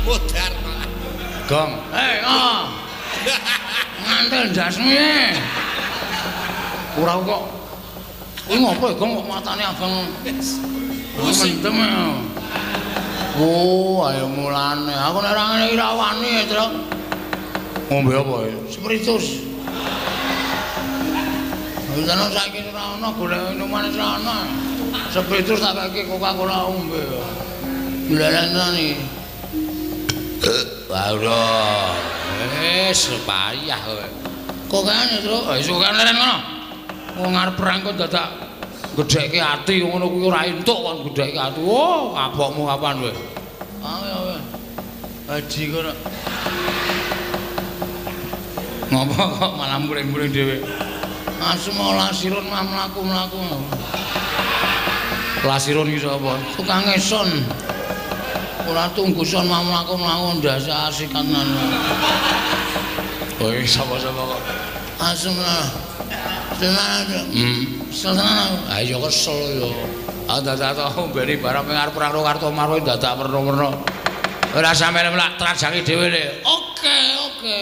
Modar malah. Gong. Eh, oh. Ngantel ndasmu e. Ora kok. Kuwi ngopo ya, Gong, kok matane abang Pusing. Mendem ya. Oh, ayo mulane. Aku nek ora ngene iki ra wani ya, Truk. Ngombe apa ya? Spiritus. Wis ana saiki ora ana golek minuman ora ana. Spiritus tak kaki Coca-Cola ombe. Leren iki. Wah, wis payah kowe. Kokane, Truk. Wis kokane leren ngono. Wong arep perang kok dadak gedhekke ati ngono kuwi ora entuk kon gedhekke ati. Oh, kapokmu kapan kowe? Ayo, ayo. Haji kono. Ngopo kok malah muring-muring dhewe? Asu mau lasirun mah mlaku-mlaku. Lasirun iki sapa? Tukang son. Ora tunggu son mah mlaku-mlaku ndase asikan. Kowe sapa-sapa kok? Asu lah. Tenan. Tenan. Ayo kesel yo. Ah dadak tau mbeni barang ping arep perang karo Kartomarwa dadak werna-werna. Ora sampe mlak trajangi dhewe le. Oke, oke.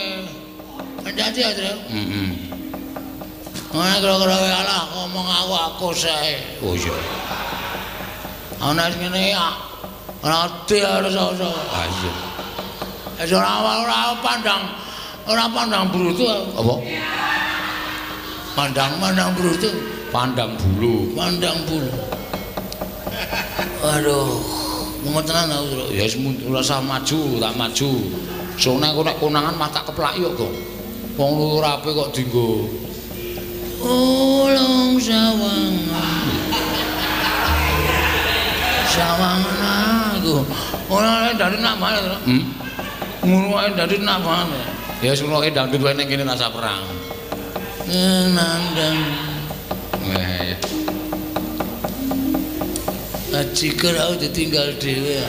Hati-hati ya, Tru. Heeh. Ora kira-kira alah ngomong aku sae. Oh iya. Ana sing ngene ya. Ora ati harus iso. Ah iya. Wis ora pandang brutu apa? Pandang brutu, pandang bulu, pandang bulu. Aduh, mumet tenan aku, Tru. Ya wis ora usah maju, tak maju. Sone aku nek konangan mah tak keplaki kok, Gong. Wong ora apik kok dienggo. Ulung sawangan. Sawangan aku. Ora dari nak banget. Ngono wae dari nak banget. Ya wis ngono dangdut wae ning kene rasa perang. Nandang. Eh. Ajiker aku ditinggal dhewe.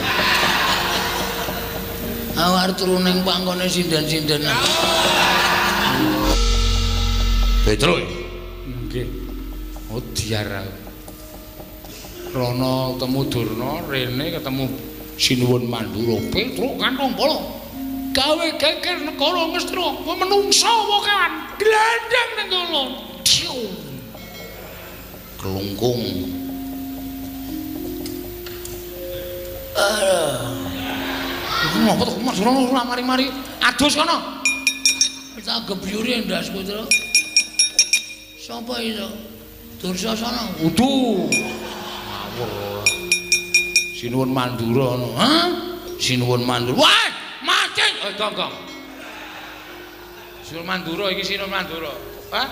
Aku arep turu ning pangkone sinden-sindenan. Petro. Nggih. Oh diar aku. Rono ketemu Durna, rene ketemu Sinuwun Mandura. Petro kantong polo. Gawe geger negara Ngastina, menungsa apa kewan? Glandang ning kono. Kelungkung. Iku ngopo to Mas Rono ora mari-mari. Adus kono. Tak gebyuri ndasku, Tru. Sapa itu? Dursasana. Udu. Ngawur. Sinuwun Mandura ngono. Hah? Sinuwun Mandura. Wah, mati. Eh, Gong, Gong. Sinuwun Mandura iki Sinuwun Mandura. Hah?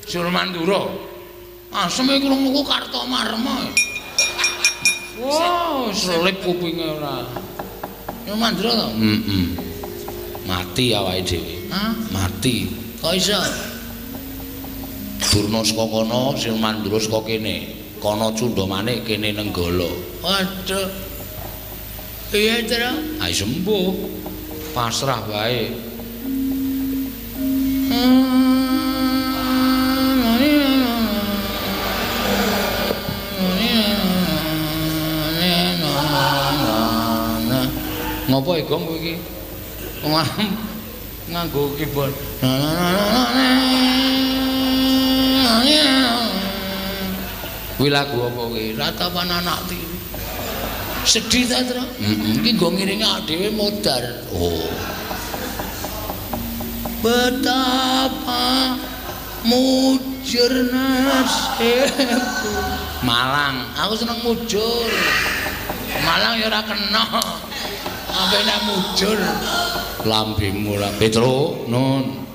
Sinuwun Mandura. Asem iki krungu Kartomarma. Wah, selip kupinge ora. Sinuwun Mandura to? Heeh. Mati awake dhewe. Hah? Mati. Kok iso? Durna saka kono, Sinuwun Mandura saka kene. Kono Cundamane kene Nenggala. Waduh. Piye, Tru? Ayo sembuh. Pasrah wae. Ngopo e, Gong, kowe iki? Nganggo keyboard. Kuwi lagu apa kuwi? Ratapan anak tiri. Sedih ta, Tru? Heeh. Iki nggo ngiringi dhewe modar. Oh. Betapa mujur nasibku. Malang, aku seneng mujur. Malang ya ora kena. Sampai nek mujur. Lambemu lah Petro, nun.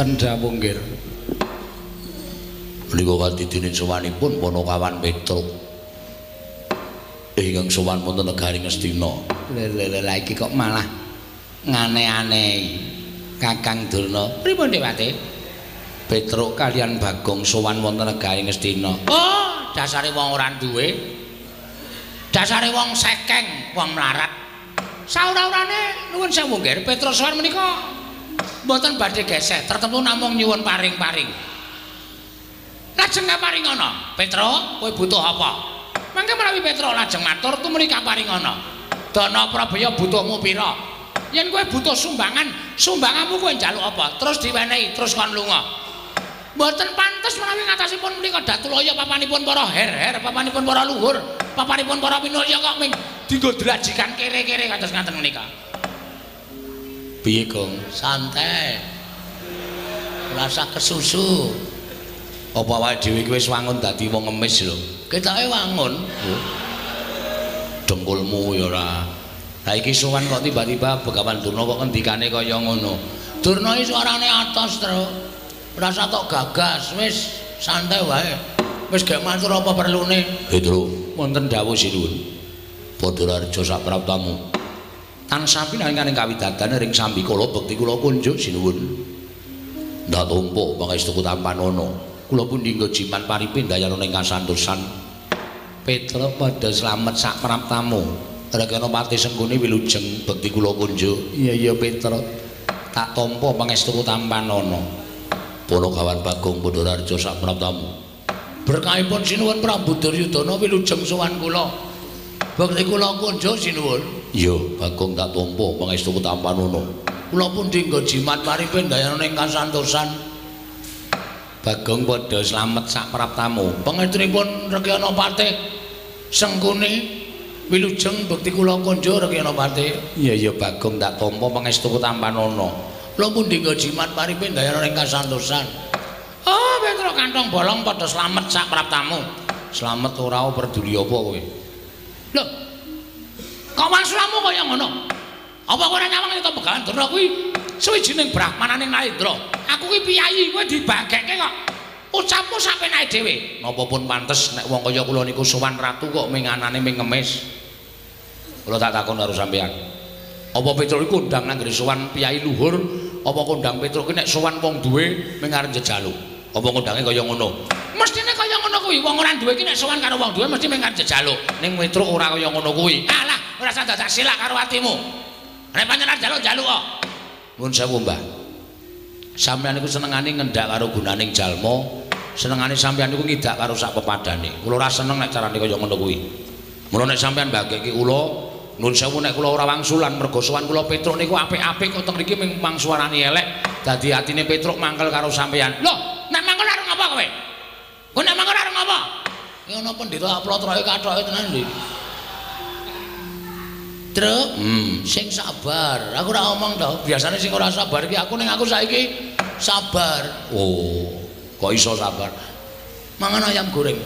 Wonten dawuh nggih. Menika kadidine sowanipun Panakawan Petruk. Ingkang sowan wonten negari Ngastina. Lha lha iki kok malah ngane-anehi. Kakang Durna. Pripun Dewate? Petruk kalian Bagong sowan wonten negari Ngastina. Oh, dasare wong ora duwe. Dasare wong sekeng, wong mlarat. Saura-urane nuwun sewu nggih, Petruk sowan menika mboten badhe geseh, tertentu namung nyuwun paring-paring. Lajeng kaparingana, Petruk, kowe butuh apa? Mangke menawi Petruk lajeng matur tumuli kaparingana. Dana Prabaya butuhmu pira? Yen kowe butuh sumbangan, sumbanganmu kowe njaluk apa? Terus diwenehi, terus kon lunga. Mboten pantes menawi ngatasipun menika Datulaya papanipun para her-her, papanipun para luhur, papanipun para minulya kok ming dinggo drajikan kere-kere kados ngaten menika. Piye, Gong? Santai. Ora usah kesusu. Apa awake dhewe iki wis wangun dadi wong ngemis lho. Ketoke wangun. Dengkulmu ya ora. Lah iki sowan kok tiba-tiba Begawan Durna kok ngendikane kaya ngono. Durna iki suarane atos, Truk. Ora usah tok gagas, wis santai wae. Wis gek matur apa perlune. Petruk, wonten dawuh sinuwun. Padha raja sapraptamu. Tansah pinangan ing kawidadan ring sambikala bekti kula kunjuk sinuwun. Ndak tampa pangestu tampanana. Kula pundi nggo jimat paripe ndayana ing kasantosan. Petruk padha slamet sapraptamu. Rekana pati senggone wilujeng bekti kula kunjuk. Iya iya Petruk. Tak tampa pangestu tampanana. Panakawan Bagong Pandharaja sapraptamu. Berkahipun sinuwun Prabu Duryudana wilujeng sowan kula. Bekti kula kunjuk sinuwun. Iya, Bagong tak tampa pangestu tampanana. Kula pundi nggo jimat paripe ndayana ing kasantosan. Bagong padha slamet sapraptamu. Pangestunipun Rekyana Patih Sengkuni wilujeng bekti kula kunjuk Rekyana Patih. Iya iya Bagong tak tampa pangestu tampanana. Kula pundi nggo jimat paripe ndayana ing kasantosan. Oh, Petruk kantong bolong padha slamet sapraptamu. Slamet ora peduli apa kowe? Lho. Kok wangsulamu kaya ngono? Apa kowe ora nyawang yen Begawan Durna kuwi suwijining brahmananing Narendra? Aku kuwi piyayi, kowe dibagekke kok. Ucapmu sapenake dhewe. Napa pun pantes nek wong kaya kula niku sowan ratu kok minganane ming ngemis. Kula tak takon karo sampeyan. Apa Petruk iku kondang nang nggone sowan piyayi luhur, apa kondang Petruk ki nek sowan wong duwe ming arep njejaluk? Apa kondange kaya ngono? Mestine kaya ngono kuwi, wong ora duwe ki nek sowan karo wong duwe mesti ming arep njejaluk. Ning Petruk ora kaya ngono kuwi. Alah, ora usah dadak silak karo atimu. Nek pancen arep njaluk-njaluk kok. Nuwun sewu, Mbah. Sampeyan niku senengane ngendak karo gunaning jalma, senengane sampeyan niku ngidak karo sak pepadane. Kula ora seneng nek carane kaya ngono kuwi. Mula nek sampeyan mbagekke kula, nuwun sewu nek kula ora wangsulan mergo sowan kula Petruk niku apik-apik kok teng mriki ming mangsuarani elek, dadi atine Petruk mangkel karo sampeyan. Lho, nek mangkel arep ngapa kowe? Kowe nek mangkel arep ngapa? Iki ana pendhita aplotroke kathoke tenan lho iki. Truk, sing sabar. Aku ora omong to. Biasane sing ora sabar iki aku, ning aku saiki sabar. Oh, kok iso sabar? Mangan ayam goreng.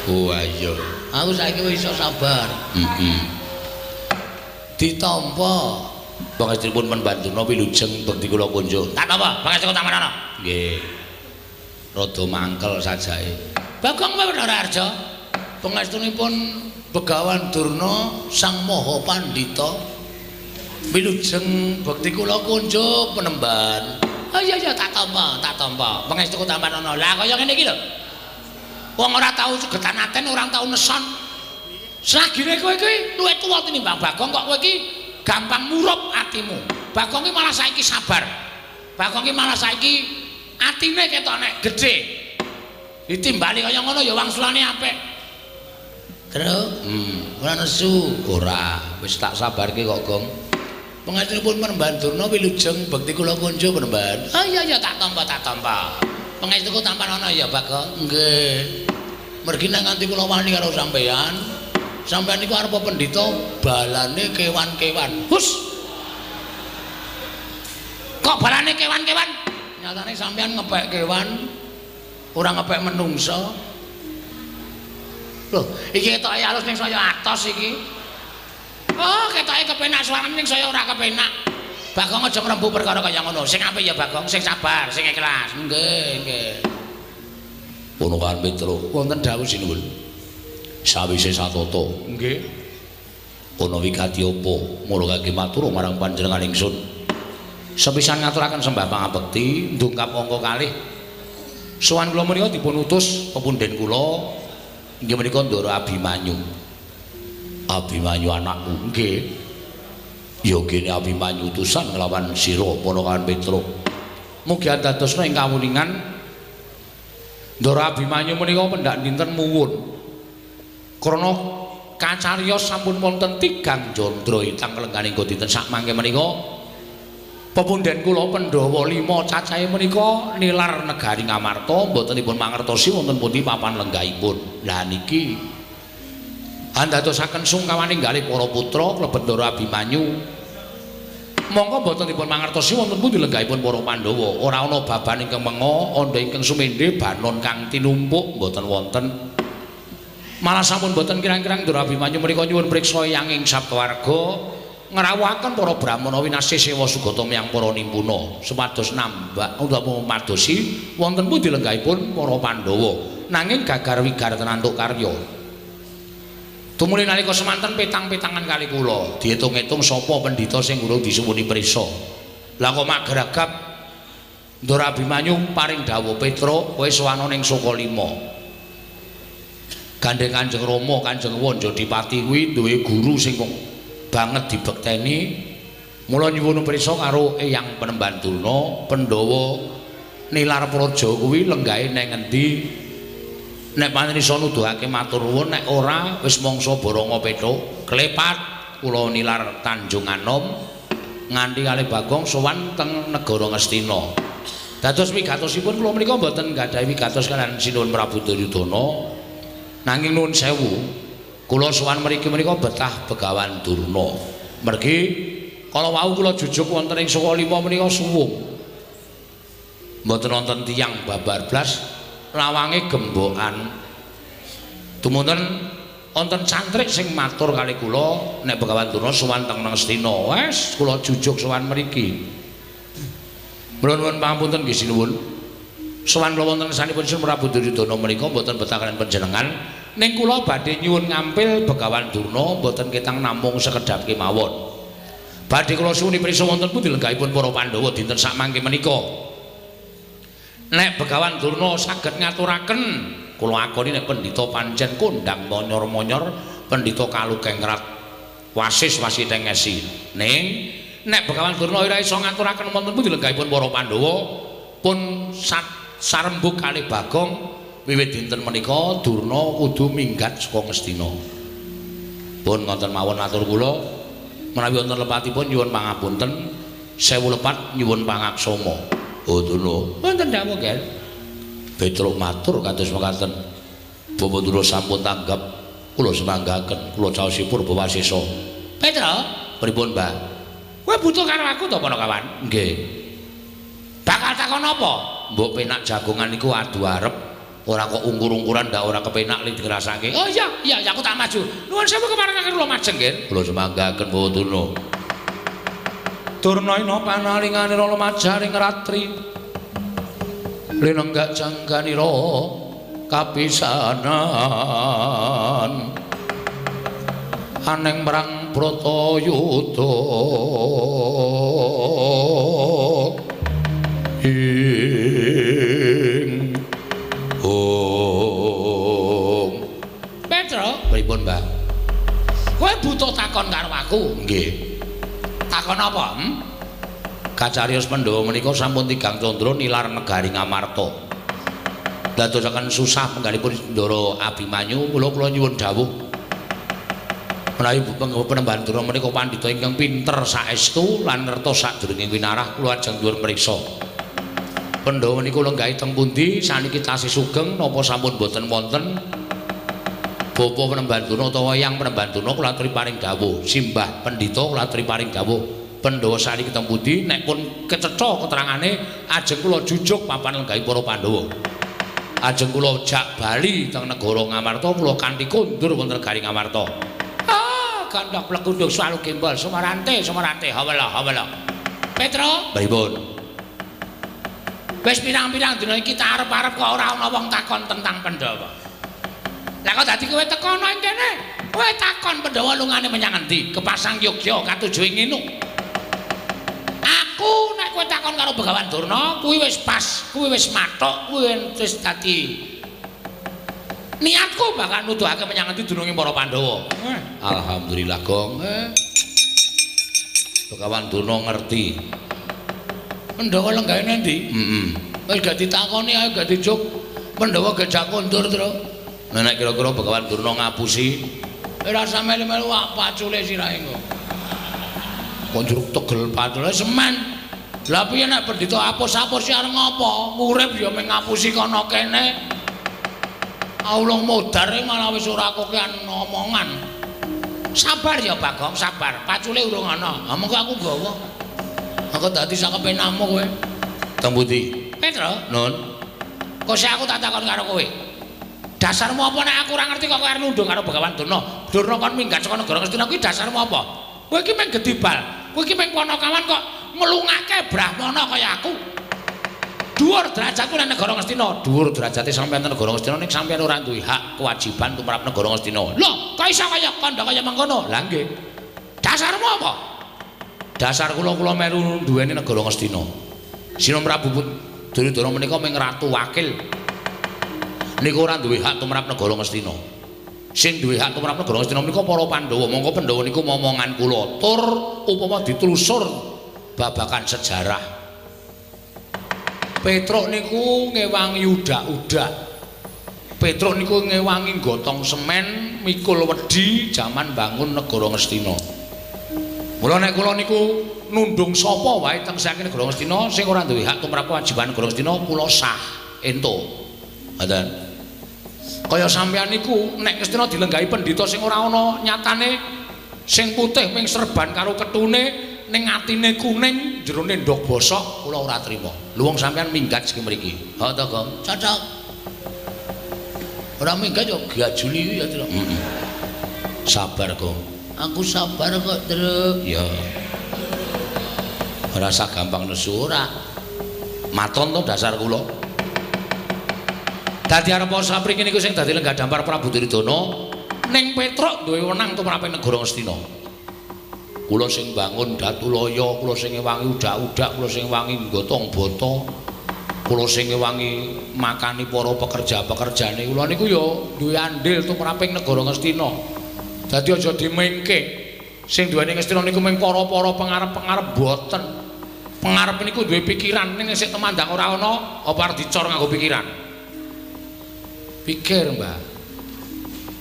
Oh iya. Aku saiki wis iso sabar. Ditampa pangestunipun Pendurna wilujeng bekti kula kunjuk. Tak tampa pangestu tampanana. Nggih. Rada mangkel sajake. Bagong Pandharaharja. Pangestunipun Begawan Durna Sang Maha Pandhita wilujeng bekti kula kunjuk penemban. Oh iya iya tak tampa, tak tampa. Pangestu tampanana. Lah kaya ngene iki lho. Wong ora tau getan aten, ora tau neson. Selagine kowe iki luwih tuwa tinimbang Bagong kok kowe iki gampang murup atimu. Bagong iki malah saiki sabar. Bagong iki malah saiki atine ketok nek gedhe. Ditimbali kaya ngono ya wangsulane apik. Truk, ora nesu, ora. Wis tak sabarke kok, Gong. Pangestunipun Penemban Durna wilujeng bekti kula kunjuk Penemban. Oh iya iya tak tampa, tak tampa. Pangestuku tampanana ya, Bagong. Nggih. Mergi nek nganti kula wani karo sampeyan, sampeyan niku arep pendhita balane kewan-kewan. Hus. Kok balane kewan-kewan? Nyatane sampeyan ngepek kewan, ora ngepek menungsa. Loh, iki ketoke alus ning saya atos iki. Oh, ketoke kepenak suarane ning saya ora kepenak. Bagong aja ngrembug perkara kaya ngono. Sing apik ya Bagong, sing sabar, sing ikhlas. Nggih, nggih. Ponokan Petro, wonten dawuh sinuwun. Sawise satata. Nggih. Ana wigati apa mula kangge matur marang panjenengan ingsun. Sepisan ngaturaken sembah pangabekti ndungkap angka kalih. Sowan kula menika dipun utus pepundhen kula inggih menika Ndara Abimanyu. Abimanyu anakku. Nggih. Ya kene Abimanyu utusan nglawan sira Ponokan Petro. Mugi andadosna ing kawuningan Ndara Abimanyu menika pendak dinten muwun. Krana kacariyos sampun wonten tigang jandra itang lengganing dinten sakmangke menika pepundhen kula Pandhawa 5 cacahe menika nilar negari Ngamarta mboten dipun mangertosi wonten pundi papan lenggahipun. Lah niki andadosaken sungkawaning galih para putra klebet Ndara Abimanyu. Mongko mboten dipun mangertosi wonten pundi lenggahipun para Pandhawa. Ora ana baban ingkang menga, andha ingkang sumendhe, banon kang tinumpuk mboten wonten. Malah sampun boten kirang-kirang Ndara Abimanyu menika nyuwun priksa eyang ing sabwarga ngrawuhaken para brahmana winasih sewa sugata miyang para nimpuna supados nambah utawa madosi wonten pundi lenggahipun para Pandhawa. Nanging gagar wigar tenantuk karya. Tumuli nalika semanten petang-petangan kali kula diitung-itung sapa pendhita sing urung disuwuni priksa. Lah kok magragap Ndara Abimanyu paring dawuh, "Petro, kowe sowana ning Sukalima." Gandeng Kanjeng Rama, Kanjeng Wanjadipati kuwi duwe guru sing banget dibekteni. Mula nyuwun priksa karo Eyang Penemban Durna, Pandhawa nilar praja kuwi lenggahe nang endi? Nek pancen iso nuduhake matur nuwun, nek ora wis mangsa boronga petuk klepat kula nilar Tanjung Anom nganti kalih Bagong sowan teng negara Ngastina. Dados wigatosipun kula menika mboten nggadahi wigatos kaliyan Sinuwun Prabu Duryudana. Nanging nuwun sewu, kula sowan mriki menika betah Begawan Durna. Mergi kala wau kula jujuk wonten ing Sukalima menika suwung. Mboten wonten tiyang babar blas, lawange gembokan. Tumunten wonten cantrik sing matur kali kula nek Begawan Durna sowan teng Ngastina. Wes kula jujuk sowan mriki. Mula nuwun pangapunten nggih sinuwun. Sowan kula wonten ngersanipun Sinuwun Prabu Duryudana menika mboten betah kaliyan panjenengan. Ning kula badhe nyuwun ngampil Begawan Durna mboten ketang namung sekedhap kemawon. Badhe kula suwuni priksa wonten pundi lenggahipun para Pandhawa dinten sakmangke menika. Nek Begawan Durna saged ngaturaken, kula akoni nek pendhita pancen kondhang monyor-monyor, pendhita kalukengrat wasis wasitengesi. Ning nek Begawan Durna ora iso ngaturaken wonten pundi lenggahipun para Pandhawa pun sarembug kalih Bagong wiwit dinten menika Durna kudu minggat saka Ngastina. Pun ngoten mawon atur kula, menawi wonten lepatipun nyuwun pangapunten, sewu lepat nyuwun pangaksama. Oh Durna, wonten dawuh nggih. Petruk matur kados mekaten. Bapak Durna sampun tanggap, kula semanggaken, kula caosipun Purba Wasesa. Petro, pripun, Mbah? Kowe butuh karo aku to, Panakawan? Nggih. Bakal takon apa? Mbok penak jagongan iku adu arep, ora kok ungkur-ungkuran ndak ora kepenak li dirasake. Oh iya, iya aku tak maju. Nuwun sewu keparengaken kula majeng nggih. Kula semanggaken Bapak Durna. Durna ina panalinganira lumajaring ratri. Linenggak jangganira kapisanan. Aneng marang Bratayuda. Ing Om. Petro, pripun, Mbah? Kowe butuh takon karo aku? Nggih. Takon apa? Hmm? Kacariyos Pandhawa menika sampun tigang candra nilar negari Ngamarta. Dadosaken susah penggalipun Ndara Abimanyu, mula kula nyuwun dawuh. Menawi Penemban Durna menika pandhita ingkang pinter saestu lan ngertos sadurunge winarah, kula ajeng nyuwun priksa. Pandhawa niku lenggahi teng pundi saniki tasih sugeng napa sampun boten wonten? Bapa Penemban Durna utawa Eyang Penemban Durna kula aturi paring dawuh, simbah pendhita kula aturi paring dawuh. Pandhawa saniki teng pundi nek pun kecetha keterangane ajeng kula jujuk papan lenggahi para Pandhawa. Ajeng kula jak bali teng negara Ngamarta kula kanthi kondur wonten negari Ngamarta. Ah, gandhok plegundhung swalu gembol sumarante sumarante hawala hawala. Petro, Pripun? Wis pirang-pirang dina iki tak arep-arep kok ora ana wong takon tentang Pandhawa. Lah kok dadi kowe teko ana ing kene? Kowe takon Pandhawa lungane menyang endi? Kepasang Yogya katuju ing nginu. Aku nek kowe takon karo Begawan Durna, kuwi wis pas, kuwi wis mathuk, kuwi wis dadi niatku bakal nuduhake menyang endi dununge para Pandhawa. Alhamdulillah, Gong. Begawan Durna ngerti. Pandhawa lenggahe endi? Heeh. Wis gak ditakoni ae gak dijuk. Pandhawa gejak kondur, Tru. Nah, nek kira-kira Begawan Durna ngapusi, ora usah melu-melu pacule sirahe engko. Kok njuruk tegel pacule semen. Lah piye nek pendhita apus-apus arep ngopo? Urip ya mung ngapusi kono kene. Aulung modar malah wis ora kokean omongan. Sabar ya Bagong, sabar. Pacule urung ana. Ha mengko aku nggawa. Aku dadi sakepenamu kowe. Teng pundi? Petro, Nun. Kok sik aku tak takon karo kowe. Dasarmu apa nek aku ora ngerti kok kowe arep nundung karo Begawan Durna? Durna kon minggat saka negara Ngastina kuwi dasarmu apa? Kowe iki mung gedibal. Kowe iki mung panakawan kok nglungake brahmana kaya aku. Dhuwur derajatku nang negara Ngastina. Dhuwur derajate sampeyan nang negara Ngastina ning sampeyan ora duwe hak kewajiban tumrap negara Ngastina. Lho, kok iso kaya kandha kaya mengkono? Lah nggih. Dasarmu apa? Dasar kula kula melu duweni negara Ngastina. Sina Prabu Duryudana menika mung ratu wakil. Niku ora duwe hak tumrap negara Ngastina. Sing duwe hak tumrap negara Ngastina menika para Pandhawa. Mongko Pandhawa niku momongan kula. Tur upama ditelusur babakan sejarah. Petruk niku ngewangi udak-udak. Petruk niku ngewangi gotong semen, mikul wedi jaman bangun negara Ngastina. Mula nek kula niku nundung sapa wae teng saking negara Ngastina sing ora duwe hak tumrap kewajiban negara Ngastina kula sah entuk. Ngoten. Kaya sampeyan niku nek Ngastina dilenggahi pendhita sing ora ana nyatane sing putih ming serban karo ketune ning atine kuning jerone ndog bosok kula ora trima. Lho wong sampeyan minggat sing mriki. Ha to, Gong? Cocok. Ora minggat yo gajuli ya, Tru. Heeh. Sabar, Gong. Aku sabar kok, Tru. Ya. Ora usah gampang nesu ora. Maton to dasar kula. Dadi arep sapriki niku sing dadi lenggah dampar Prabu Duryudana ning Petruk duwe wenang tumrap negara Ngastina. Kula sing bangun Datulaya, kula sing ngewangi udak-udak, kula sing ngewangi gotong bata, kula sing ngewangi makani para pekerja-pekerjane. Kula niku ya duwe andil tumraping negara Ngastina. Dadi aja dimengke. Sing duweni Ngastina niku mung para-para pengarep-pengarep boten. Pengarep niku duwe pikiran ning sik temandang ora ana, apa arep dicor nganggo pikiran. Pikir, Mbah.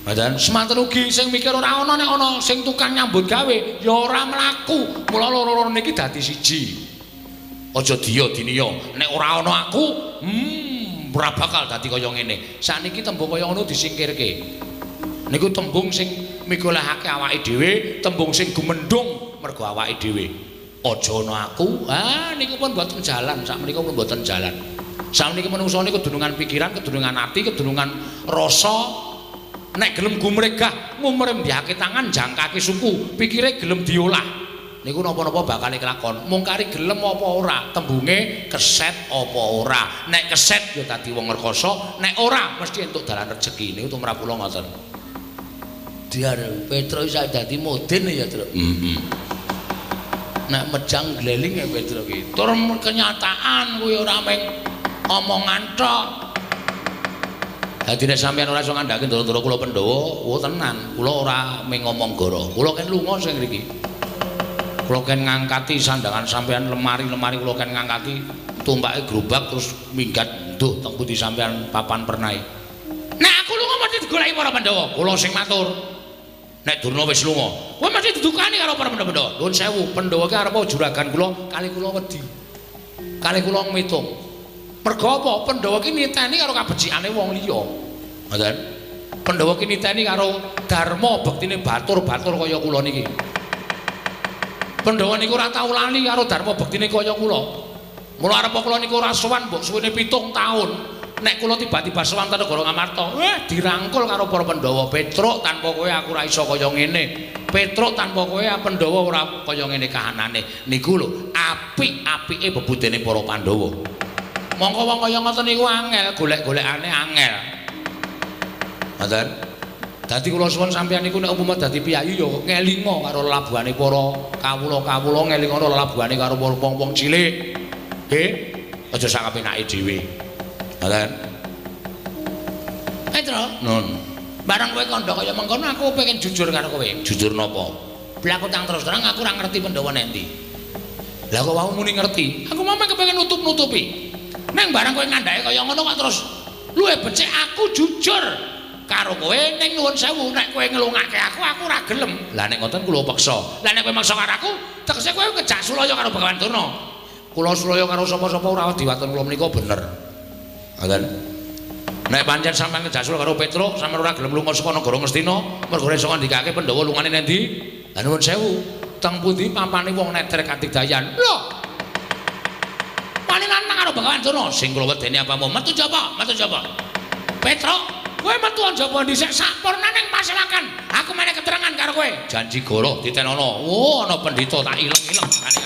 Ngoten, semanten ugi sing mikir ora ana nek ana sing tukang nyambut gawe ya ora mlaku. Mula loro-loro niki dadi siji. Aja diya diniya. Nek ora ana aku, ora bakal dadi kaya ngene. Sakniki tembung kaya ngono disingkirke. Niku tembung sing migolahake awake dhewe, tembung sing gumendhung mergo awake dhewe. Aja ana aku. Ah niku pun mboten jalan, sakmenika pun mboten jalan. Sakmeniki manungsa niku kedunungan pikiran, kedunungan ati, kedunungan rasa. Nek gelem gumregah, ngumrembyake tangan, jangkake suku, pikire gelem diolah. Niku napa-napa bakal kelakon. Mung kari gelem apa ora, tembunge keset apa ora. Nek keset ya dadi wong rekasa, nek ora mesti entuk dalan rejeki. Niku tumrap kula ngoten. Diar Petro iso dadi modin ya, Tru. Heeh. Nek mejang gleling ya Petro ki. Tur kenyataan kuwi ora mung omongan tok. Dadi nek sampeyan ora iso ngandhake ndara-ndara kula Pandhawa, wo tenan, kula ora mung ngomong goro. Kula ken lunga sing ngriki. Kula ken ngangkati sandangan sampeyan lemari-lemari kula ken ngangkati tumpake gerobak terus minggat nduh teng pundi sampeyan papan pernahe. Nek aku lunga mesti digoleki para Pandhawa. Kula sing matur. Nek Durna wis lunga, kowe mesti didukani karo para Pandhawa. Nuwun sewu, Pandhawa ki arep juragan kula, kali kula wedi. Kali kula ngitung. Mergo apa? Pandhawa ki niteni karo kabecikane wong liya. Ngoten. Pandhawa ki niteni karo dharma bektine batur-batur kaya kula niki. Pandhawa niku ora tau lali karo dharma bektine kaya kula. Mula arep kula niku ora sowan mbok suwene 7 taun. Nek kula tiba-tiba sowan ten negara Ngamarta, dirangkul karo para Pandhawa. Petruk tanpa kowe aku ora iso kaya ngene. Petruk tanpa kowe Pandhawa ora kaya ngene kahanane. Niku lho Apik-apike bebudene para Pandhawa. Mongko wong kaya ngoten niku angel, golek-golekane angel. Ngoten. Dadi kula suwun sampeyan niku nek umpama dadi piyayi ya ngelinga karo lelabuhane para kawula-kawula, ngelinga lelabuhane karo wong-wong cilik. Nggih, aja sak kepenake dhewe. Ngoten. Petro, nun. Bareng kowe kandha kaya mengkono aku pengen jujur karo kowe. Jujur napa? Blaku tang terus terang aku ora ngerti Pandhawa nendi. Lah kok wau muni ngerti? Aku mau kepengin nutup-nutupi. Neng bareng kowe ngandhake kaya ngono kok terus luwih becik aku jujur karo kowe ning nuwun sewu nek kowe ngelungake aku aku ora gelem. Lah nek ngoten kula peksa. Lah nek kowe maksa karo aku, tegese kowe kejak sulaya karo Bagawan Durna. Kula sulaya karo sapa-sapa ora wedi waton kula menika bener. Ngoten. Nek pancen sampeyan kejak sulaya karo Petruk, sampeyan ora gelem lunga saka negara Ngastina, mergo iso ngandikake Pandhawa lungane nendi? Lah nuwun sewu, teng pundi pampane wong neter katigdayan? Lho. Wani lanang karo Bagawan Durna, sing kula wedeni apamu? Metu jaba, metu jaba. Petruk, kowe metu njaba dhisik sampurna ning pasewakan. Aku meneh keterangan karo kowe. Janji goroh ditenono. Oh, ana pendhita tak ileng-ileng kane.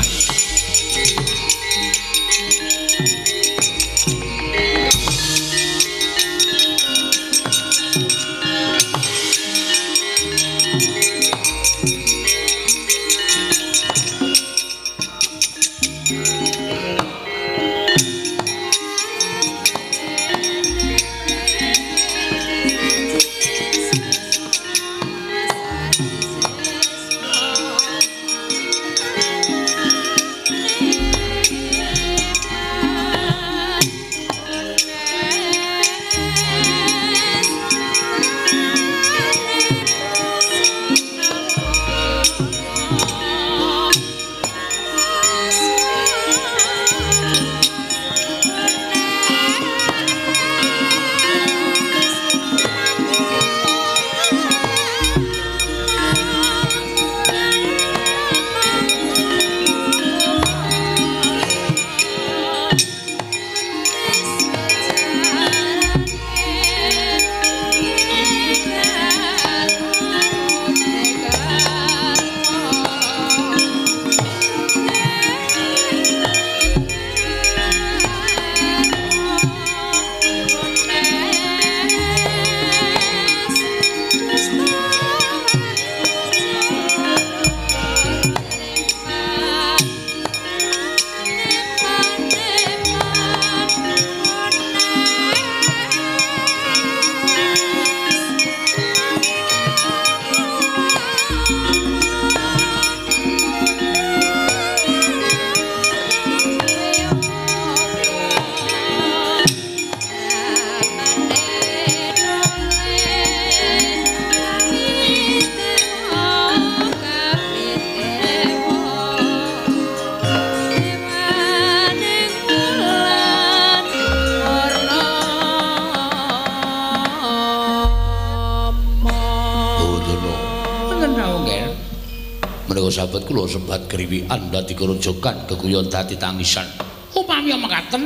Sahabat kula sempat kriwikan dadi kerojokan keguyon dadi tangisan. Upami mekaten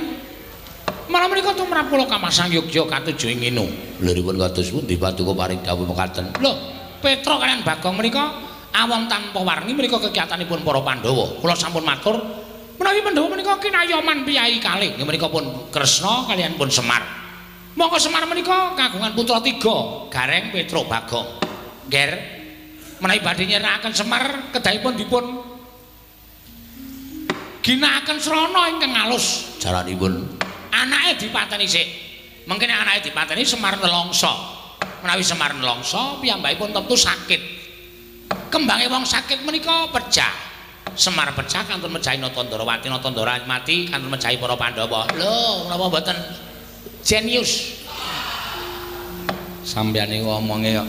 malah menika tumrap kula kamasang yogya katuju ing nginu. Liripun kados pundi paduka paring dawuh mekaten? Lho, Petruk kaliyan Bagong menika awon tanpa warni menika kegiatanipun para Pandhawa. Kula sampun matur menawi Pandhawa menika kinayoman piyayi kalih. Nggih menika pun Kresna kaliyan pun Semar. Monggo Semar menika kagungan putra 3, Gareng, Petruk, Bagong. Nger menawi badhe nyerakaken Semar kedahipun dipun ginakaken srana ingkang alus jaranipun anake dipateni sik. Mengkene anake dipateni Semar nelongso. Menawi Semar nelongso piyambakipun tentu sakit. Kembange wong sakit menika pecah. Semar pecah kantun mejahi Natandarawati, Natandara mati kantun mejahi para Pandhawa. Lho, menapa mboten jenius? Sampeyan niku omonge kok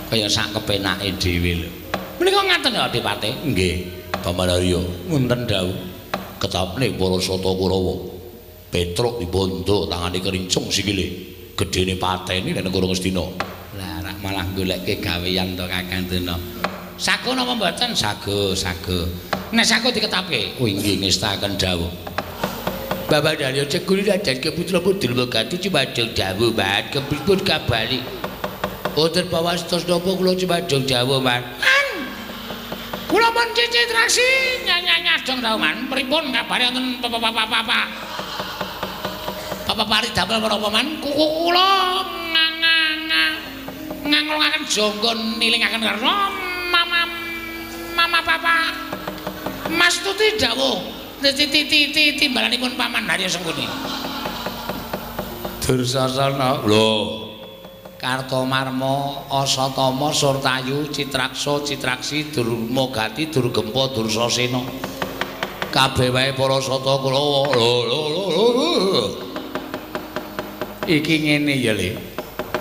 kaya sak kepenake dhewe lho. Menika ngaten ya Adipati? Nggih, Paman Arya, wonten dawuh ketapne para Sata Kurawa. Petruk dibondo tangane kerincung sikile. Gedene pateni nek negara Ngastina. Lah rak malah goleke gawean to Kakang Durna. Sago napa mboten? Sago, sago. Nek sago diketapke. Oh inggih ngestaken dawuh. Bapak Daryo Cegul Raden Keputra Pudulwegati cumadung dawuh, Mbak. Kepripun kabali? Wonten pawastos napa kula cumadung dawuh, Mas? Kula pun Citraksi nyanyanyadong dauman pripun kabare wonten papa-papa. Papa pari damel menapa man? Kuku kula nganglungaken jangga nilingaken karna mama mama papa. Mas Tuti dawuh timbalanipun paman Harya Sengkuni. Dursasana lho. Kartomarma, Asatama, Surtayu, Citraksa, Citraksi, Durmagati, Durgempa, Dursasena. Kabeh wae para sata Kurawa. Lho lho lho. Iki ngene ya, Le.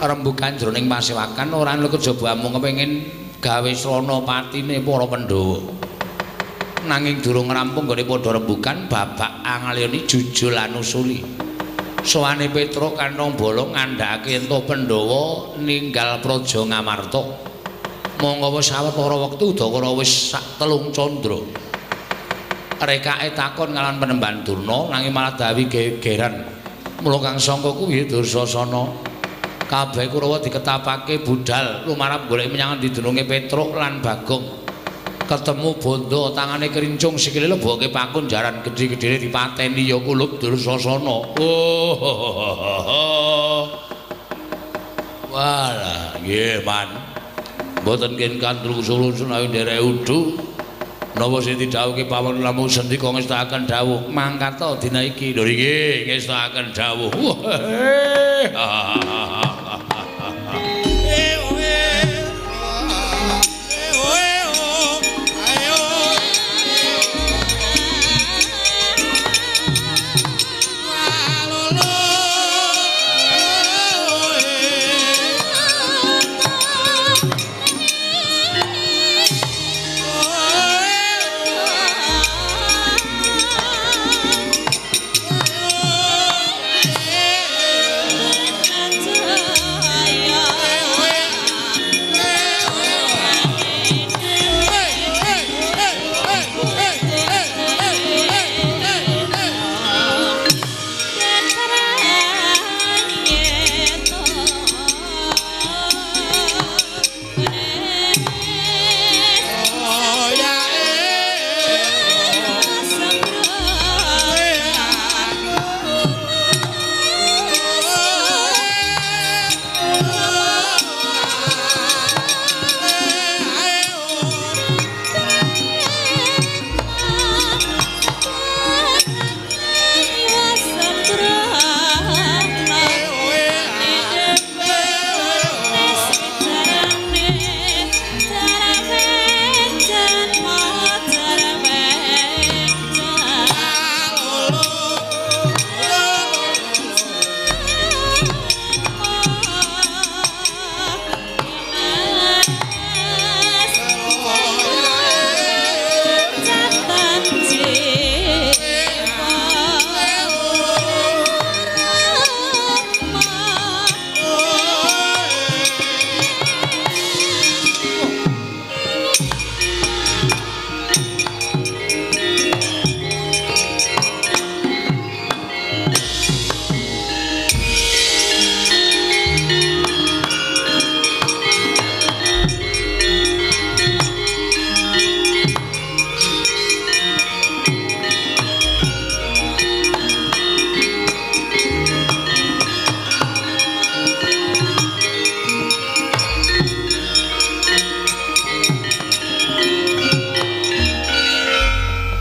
Rembugan jroning pasewakan ora ana kejaba amung kepengin gawe srana patine para Pandhawa. Nanging durung rampung nggone padha rembugan babak angalyani jujul anusuli. Sowane Petruk kantong bolong ngandhakake ento Pandhawa ninggal praja Ngamarta. Monggo wis sawetara wektu udakara wis sak telung candra. Rekake takon kalawan Panembahan Durna nanging malah dawi gegeran. Mula kang sangka kuwi Dursasana. Kabeh Kurawa diketapake budhal lumarap golek menyang endi dununge Petruk lan Bagong. Ketemu bondo tangane kerincung sikile leboke pakun jaran gedhe-gedhene dipateni ya kulup Dursasana. Oh. Walah, nggih man. Mboten ken kandrung sulu sunawi nderek udu. Napa sing didhawuhke pawon namung sendika ngestakaken dawuh mangkata dina iki. Lho nggih ngestakaken dawuh.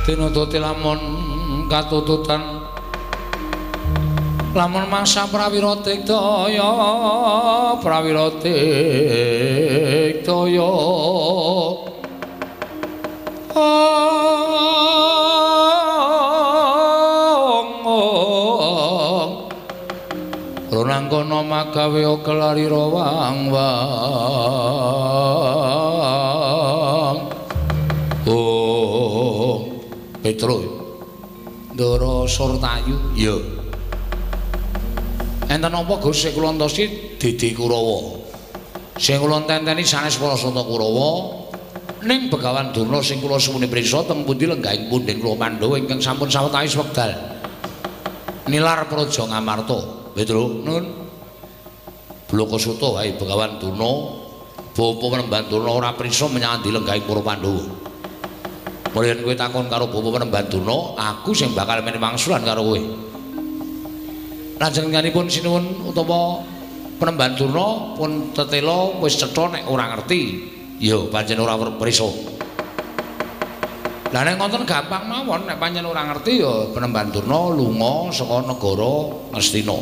Tinututi lamun katututan lamun mangsa prawira tiktaya prawira tiktaya Ronangkono magawe kelari rawang wang. Oh Petro Ndara Surtayu ya. Enten apa Gus kula entosi Didi Kurawa. Sing kula tenteni sanes para sata Kurawa ning Begawan Durna sing kula suwuni prisa teng pundi lenggahing punden kula Pandhawa ingkang sampun sawetawis wekdal nilar praja Ngamarta. Petro nun Blakasuta wae Begawan Durna bapa Panembahan Durna ora prisa menyang endi lenggahing para Pandhawa. Mulane kowe takon karo Bapak Penemban Durna, aku sing bakal menehi wangsulan karo kowe. Panjenenganipun sinuwun utawa Penemban Durna pun tetela wis cetha nek ora ngerti. Ya pancen ora prisa. Lah nek ngoten gampang mawon, nek pancen ora ngerti ya Penemban Durna lunga saka negara Ngastina.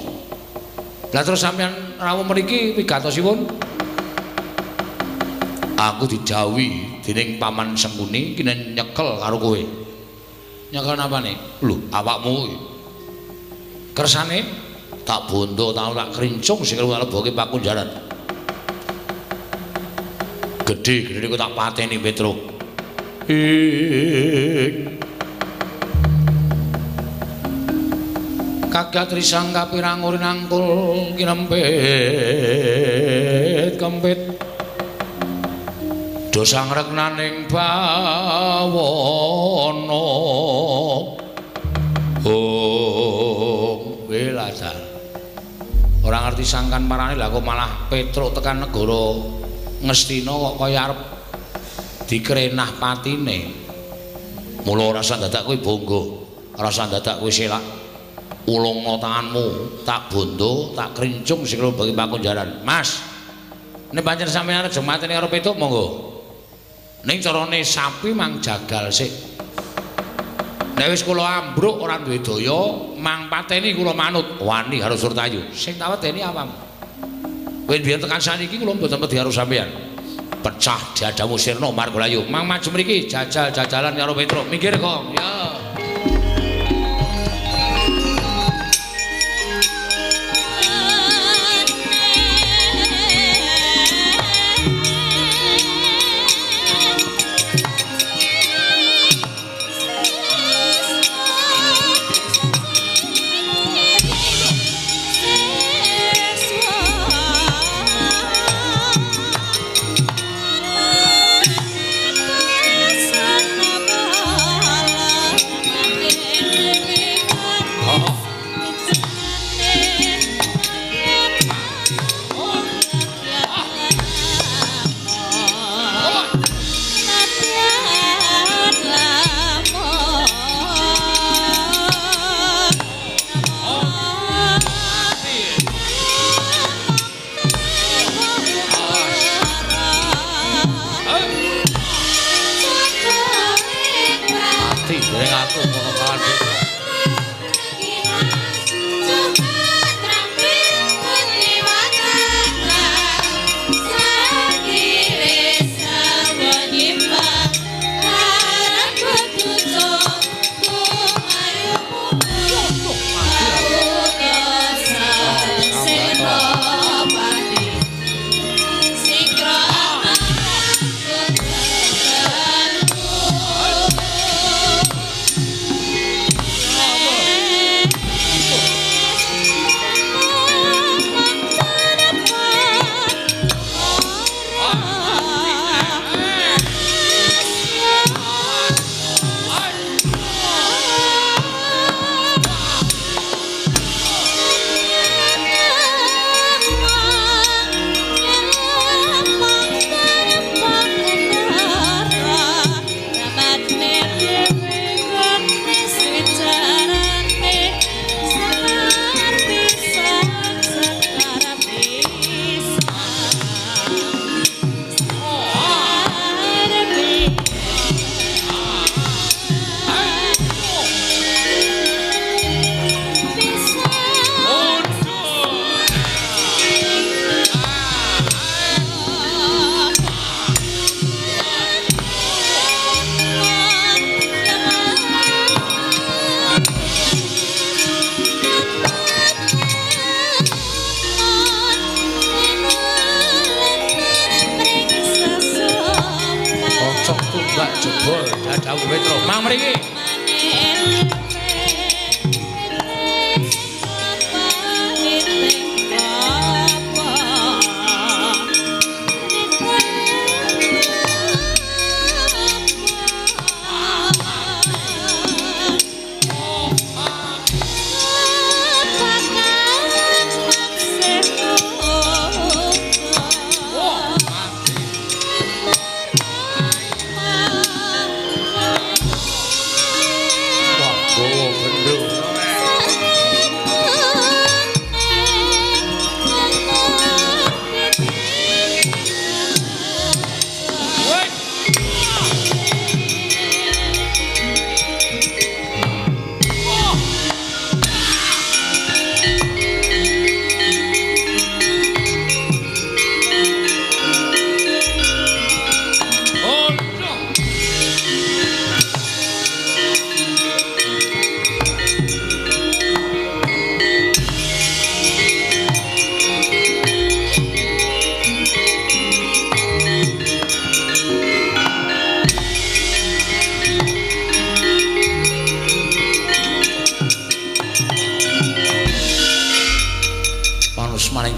Lah terus sampeyan rawuh mriki wigatosipun? Aku didhawuhi dening Paman Sengkuni kene nyekel karo kowe. Nyekel napane? Lho, awakmu kuwi. Kersane tak bondo tau tak krincung sing leboke pakunjaran. Gedhe-gedhe kok tak pateni Petruk. Ing kagat risang kapirang uri nangkul kinempit kempit. Do sangreknaning bawana. Oh, welajar. Ora ngerti sangkan parane lah kok malah Petruk tekan negara Ngastina kok kaya arep dikrenah patine. Mula ora usah dadak kowe bangga, ora usah dadak kowe selak. Ulungna tanganmu, tak bondo, tak krincung sing bagi pakunjaran. Mas, nek pancen sampeyan aja mateni karo Petruk monggo. Ning carane sapi mang jagal sik. Nek wis kula ambruk ora duwe daya, mang pateni kula manut wani karo Surtayu. Sing tak wedeni awakmu. Kowe biyen tekan saniki kula mboten wedi karo sampeyan. Pecah dadamu sirna Margalayu. Mang maju mriki jajal-jajalan karo Petruk. Minggir, Kong. Ya.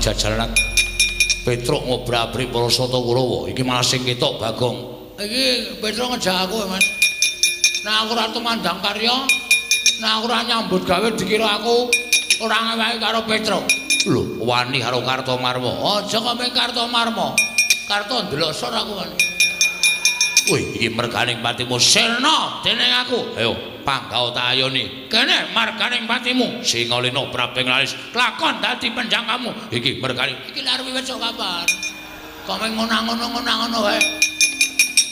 jajalan Petruk ngobrak-abrik para sata Kurawa. Iki malah sing ketok Bagong. Iki Petruk ngejak aku, Mas. Nek aku ora tumandang karya, nek aku ora nyambut gawe dikira aku ora ngewehi karo Petruk. Lho, wani karo Kartomarma. Aja kok mung Kartomarma. Karto ndelosor aku wani. Wih, iki merganing patimu sirna dening aku. Ayo, panggao tak ayoni. Kene marganing patimu Singalina prabing laris. Lakon dadi penjangkamu. Iki merganing. Iki lha arep wis kapan? Kok mung ngono-ngono wae.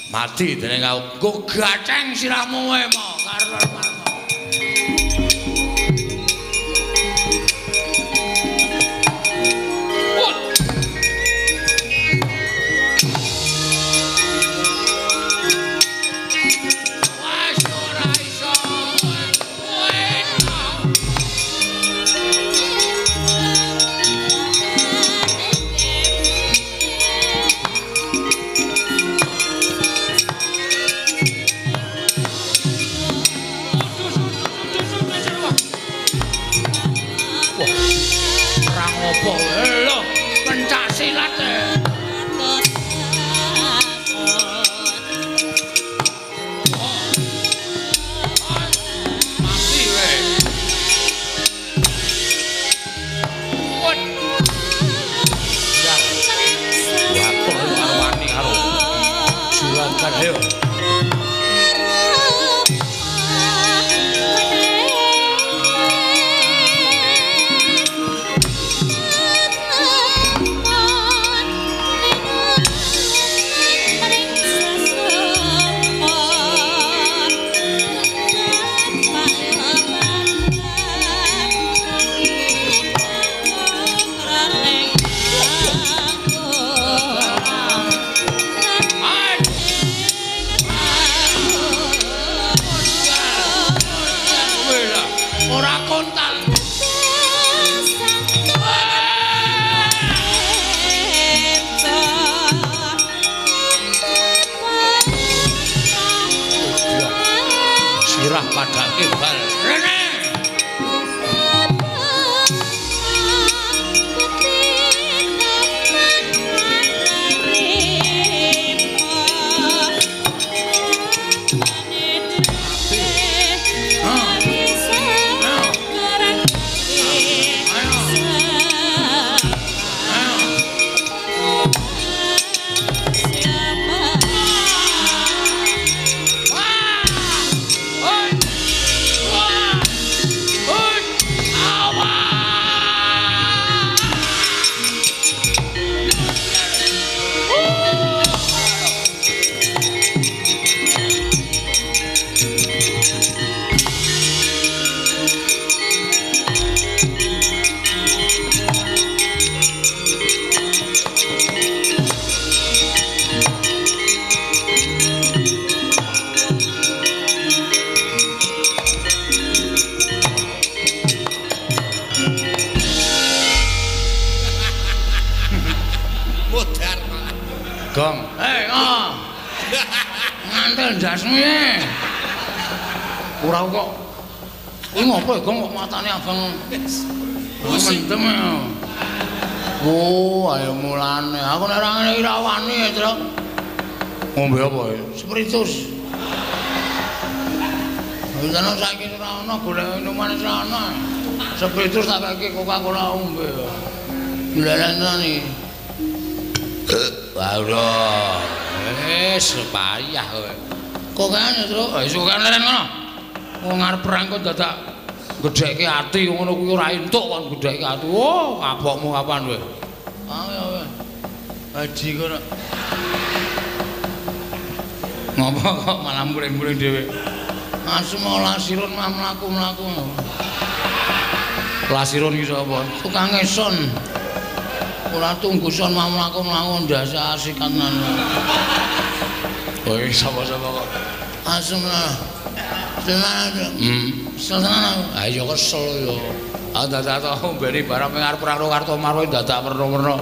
Mati dening aku. Nggo gaceng sirahmu wae mo Kartomarma. Gong. Hei, oh. Ngantel ndasmu e. Ora kok. Kuwi ngopo ya, Gong, kok matane abang. Mendem. Oh, ayo mulane. Aku nek ora ngene iki ra wani ya, Truk. Ngombe apa ya? Spiritus. Wis saiki ora ono golek minuman ora ono. Spiritus tak kei Coca-Cola ombe. Lha iki. Waduh, wis payah kowe. Kok kene, Truk? Wis kok leren ngono. Wong arep perang kok dadak gedhekke ati ngono kuwi ora entuk kon gedhekke ati. Oh, kapokmu kapan kowe? Ayo kowe. Haji kono. Ngopo kok malah muring-muring dhewe? Asu mau lasirun mah mlaku-mlaku. Lasirun iki sapa? Tukang son. Ora tunggu son mlaku-mlaku ndase asikan. Kowe sapa-sapa kok? Asem lah. Tenan. Seneng. Ha iya kesel yo. Ah dadak ombene barang ngarep karo Kartomarwa dadak werna-werna.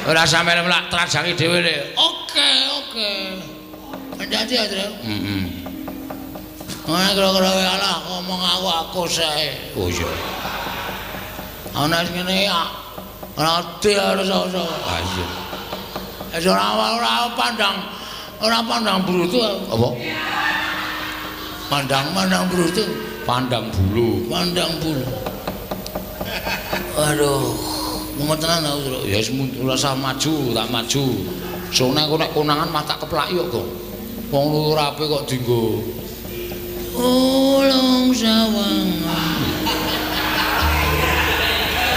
Ora sampe mlak trajangi dhewe le. Oke, oke. Hati-hati ya, Tru. Heeh. Ora kira-kira alah ngomong aku sae. Oh iya. Ana sing ngene ya. Ora ora iso. Ha iya. Wis ora pandang brutu apa? Pandang brutu, pandang bulu, pandang bulu. Aduh, mumet tenan aku, Truk. Ya wis ora usah maju, tak maju. Sone aku nek konangan mah tak keplaki kok, Gong. Wong ora apik kok dienggo. Ulung sawangan.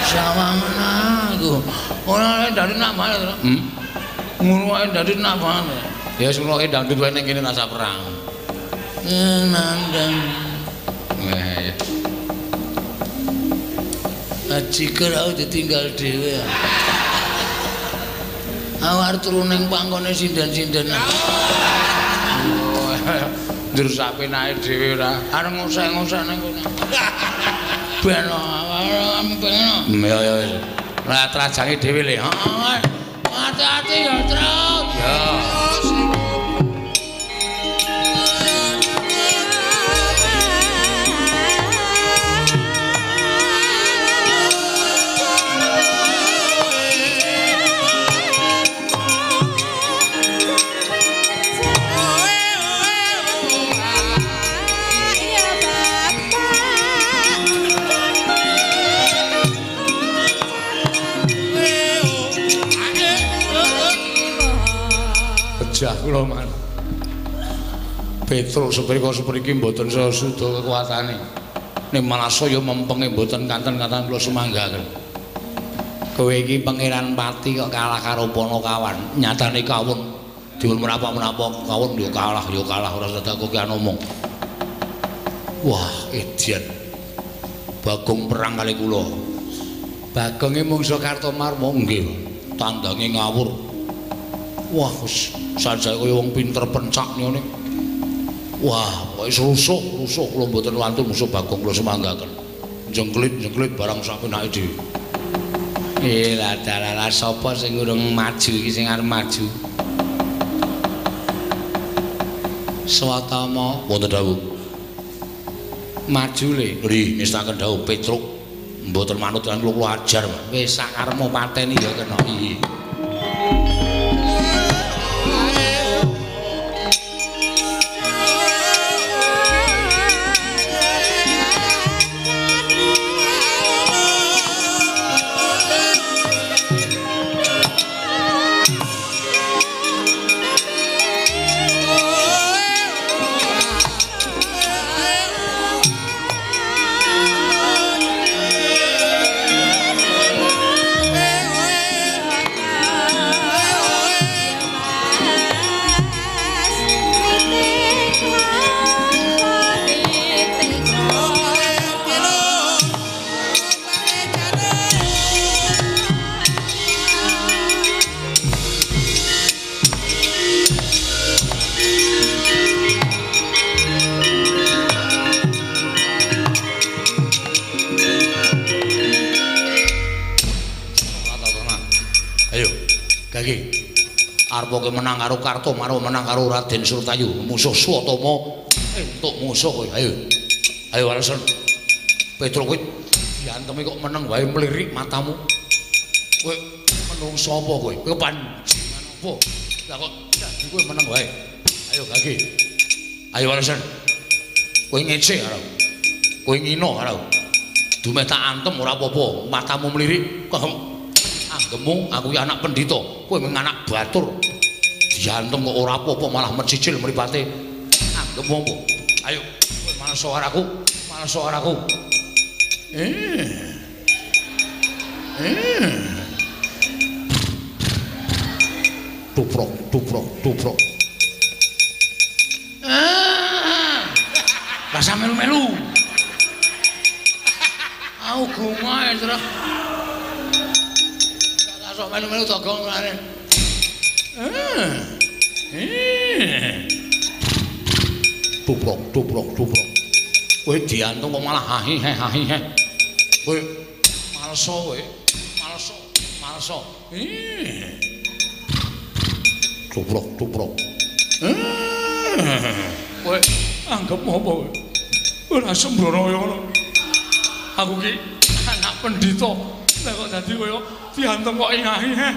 Sawangan aku. Ora dari nak banget. Ngono wae dari nak banget. Ya wis ngono dangdut wae ning kene rasa perang. Nandang. Eh. Ajiker aku ditinggal dhewe. Aku arep turu ning pangkone sinden-sindenan. Njur sapenake dhewe ora. Arep ngosek-ngosek ning kono. Ben ben. Ya ya wis. Lah trajange dhewe le. Heeh. Ati-ati ya, Truk. Ya. Pejah kula man. Petruk seprika-sepriki mboten saya suda kekuatane. Ning malah saya mempenge mboten kanten-kanten kula sumanggaken. Kowe iki Pangeran Pati kok kalah karo Panakawan. Nyatane kawon diwun menapa-menapa kawon ya kalah ora sedak kowe omong. Wah, edian. Bagong perang kali kula. Bagonge mungsa Kartomarma nggih. Tandange ngawur. Wah, wis sajake kaya wong pinter pencak ngene. Wah, pokoke rusuh kula mboten wantun musuh Bagong kula sumanggaken. Jengklit-jengklit barang sak penake dhewe. Eh, lah sapa sing urung maju iki sing arep maju? Swatama wonten dawuh. Maju le. Nggih, ngestaken dawuh Petruk. Mboten manut lan kula ajar. Wis sakarepmu pateni ya kena. Iya. Arep menang karo Kartomarma, menang karo Raden Surtayu, musuh Swatama, entuk musuh kowe. Ayo. Ayo alasan. Petruk kowe diantemi kok meneng wae mlirik matamu. Kowe menungso apa kowe? Kowe panjenengan apa? Lah kok dadi kowe meneng wae. Ayo gage. Ayo alasan. Kowe ngece karo. Kowe ngino karo. Dumeh tak antem ora apa-apa, matamu mlirik. Anggemu aku ki anak pendhita, kowe mung anak batur. Diantem kok ora apa-apa malah mencicil mripate. Anggemu apa? Ayo, kowe malah karo aku, malah karo aku. Tuprok, tuprok, tuprok. Rasa melu-melu. Aku gungae, Truk. Sok melu-melu togong mulane. Tuprok, tuprok, tuprok. Kowe diantung kok malah hahi he hahi he. Kowe malso kowe. Malso, malso. Tuprok, tuprok. Kowe anggap apa kowe? Ora sembrono kaya ngono. Aku ki anak pendhita. Lah kok dadi kaya diantem kok ingahi he.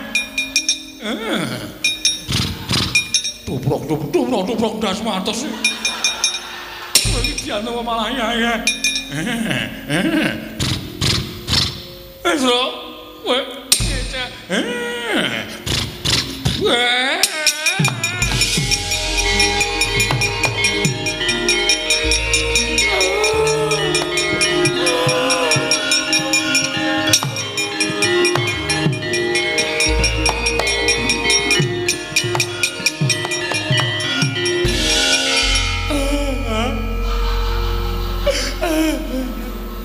Tubrok tubrok tubrok tubrok das matos. Iki diantem kok malah ingahi. Wis lho, kowe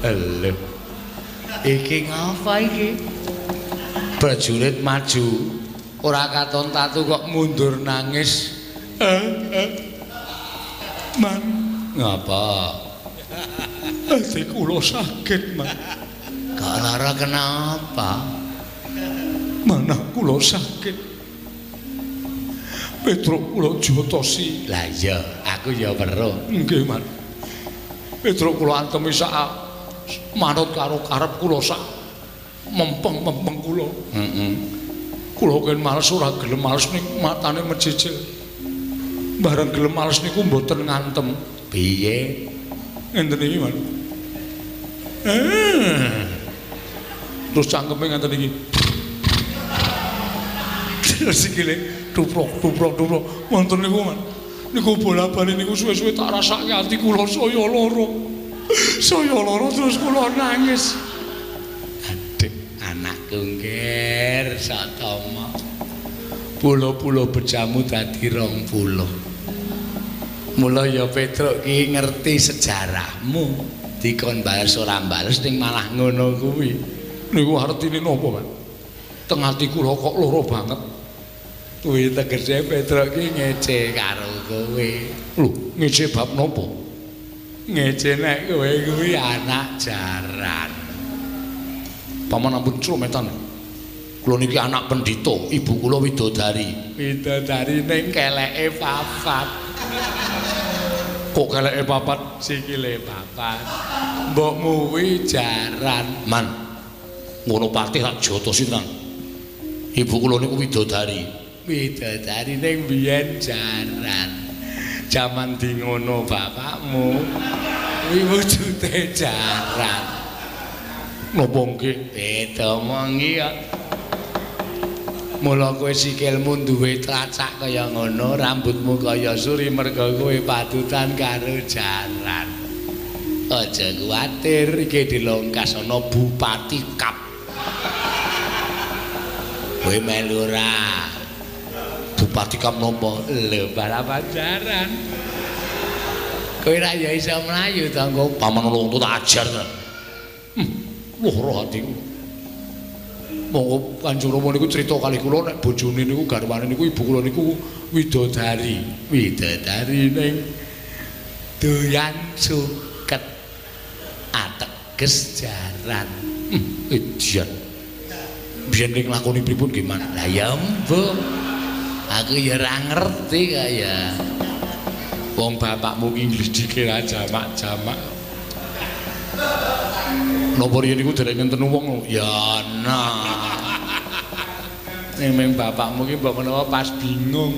Lho. Iki ngapa iki? Prajurit maju, ora katon tatu kok mundur nangis. Man, ngapa? Ati kula sakit, Man. Kok lara kenapa? Manah kula sakit. Petruk kula jotosi. Lah iya, aku ya weruh. Nggih, Man. Petruk kula antemi sak manut karo karep kula sak mempeng-mempeng kula. Heeh. Kula ken males ora gelem males ning matane mejejel. Bareng gelem males niku mboten ngantem. Piye? Ngenten iki, Man. Terus cangkeme ngenten iki. Terus sikile tuprok tuprok tuprok. Wonten niku, Man. Niku bola-bali niku suwe-suwe tak rasake ati kula saya lara. Saya lara terus kula nangis. Aduh, anakku ngger Satama. Pulo-pulo bejamu dadi 20. Mula ya Petruk ki ngerti sejarahmu. Dikon bales ora bales ning malah ngono kuwi. Niku artine napa, Pak? Teng ati kula kok lara banget. Kuwi tegese Petruk ki ngece karo kowe. Lho, ngece bab napa? Ngece nek kowe kuwi anak jaran. Paman ampun crometan. Kula niki anak pendhita, ibu kula widodari. Widodari ning keleke papat. Kok keleke papat? Sikile papat. Mbokmu kuwi jaran. Man, ngono patih tak jotosi tenan. Ibu kula niku widodari. Widodari ning biyen jaran. Jaman di ngono bapakmu kuwi wujude jaran. Napa nggih? Beda mongi kok. Mula kowe sikilmu duwe tlacak kaya ngono, rambutmu kaya suri merga kowe patutan karo jaran. Aja kuwatir iki dilongkas ana Bupati Kap. Kowe melu ora? Bupati Kap napa? Lho, balapan jaran. Kowe ra ya iso mlayu to engko paman loro tak ajar ta. Lara atiku. Monggo Kanjeng Rama niku crita kalih kula nek bojone niku garwane niku ibu kula niku widodari. Widodari ning doyan suket ateges jaran. Edan. Biyen ning lakoni pripun nggih, Man? Lah ya mbuh. Aku ya ora ngerti kaya. Wong bapakmu ki nglidike ra jamak-jamak. Napa riyen niku dereng ngenten wong? Ya ana. Ning meng bapakmu ki mbok menawa pas bingung.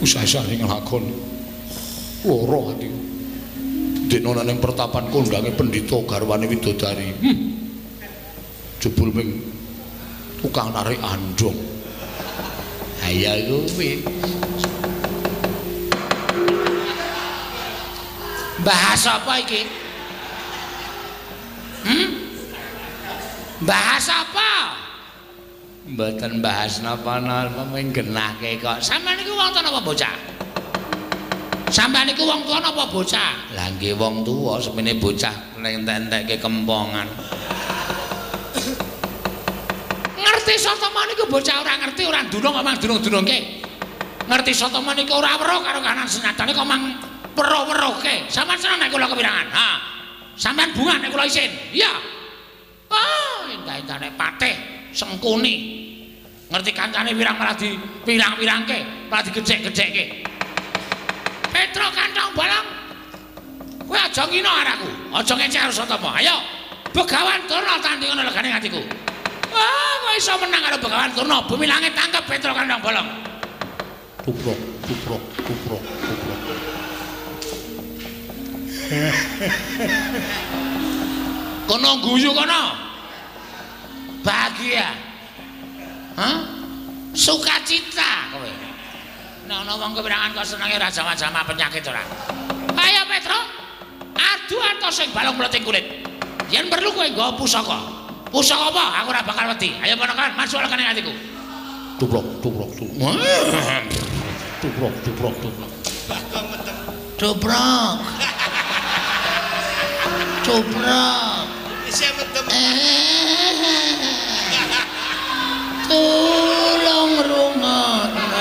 Usah-usah ning lakon. Lara atiku. Dene ana ning pertapan kondange pendhita garwane widodari. Jebul ming tukang narik andhong. Ya kuwi. Bahas apa iki? Bahas apa? Mboten bahas napa-napa mung genahke kok. Sampeyan niku wong tuwa napa bocah? Sampeyan niku wong tuwa napa bocah? Lah nggih wong tuwa, semene bocah entek-entekke kempongan. Ngerti Satama niku bocah ora ngerti ora ndunung kok mang dunung-dunungke. Ngerti Satama niku ora weruh karo kanan senyatane kok mang weruh-weruhke. Sampeyan seneng nek kula kepirangan? Ha. Sampeyan bunga nek kula isin. Iya. Ah, endah-endahne patih Sengkuni. Ngerti kancane wirang malah di pirang-pirangke, malah digecek-gecekke. Petro kantong bolong. Kowe aja ngino araku, aja ngecek karo Satama. Ayo, Begawan Durna tandingan legane atiku. Ah, kowe iso menang karo Begawan Durna. Bumi langit tangkep Petro Kandang Bolong. Tuprok, tuprok, tuprok, tuprok. Kono guyu kono. Bahagia. Hah? Sukacita kowe. Nek ana wong kepirangan kok senenge ora jama-jama penyakit ora. Ayo Petro. Adu atos sing balung mleting kulit. Yen perlu kowe nggawa pusaka. Pusaka apa? Aku ora bakal wedi. Ayo ponakan, masuk legane atiku. Tuprok, tuprok, tuprok. Tuprok, tuprok, tuprok. Tuprok. Tuprok. Isih mendem. Tulung rungokno.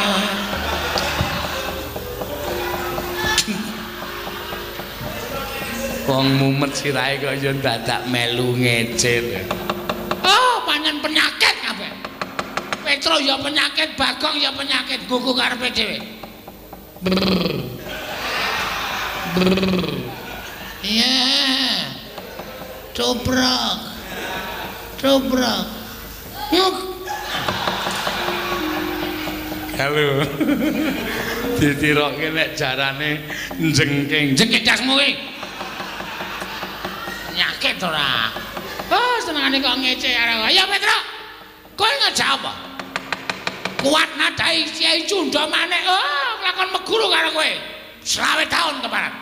Wong mumet sirahe kok ya dadak melu ngecil. Oh, pancen penyakit kabeh. Petro ya penyakit, Bagong ya penyakit, gugu karepe dhewe. Iya. Tuprok. Tuprok. Nguk. Halo. Ditirokke nek jarane jengking. Jengking jasmu kuwi. Penyakit ora. Oh, senengane kok ngece karo. Ayo Petro. Kowe ngejak apa? Kuat nadai Kyai Cunda Manik. Oh, lakon meguru karo kowe. 20 tahun keparat.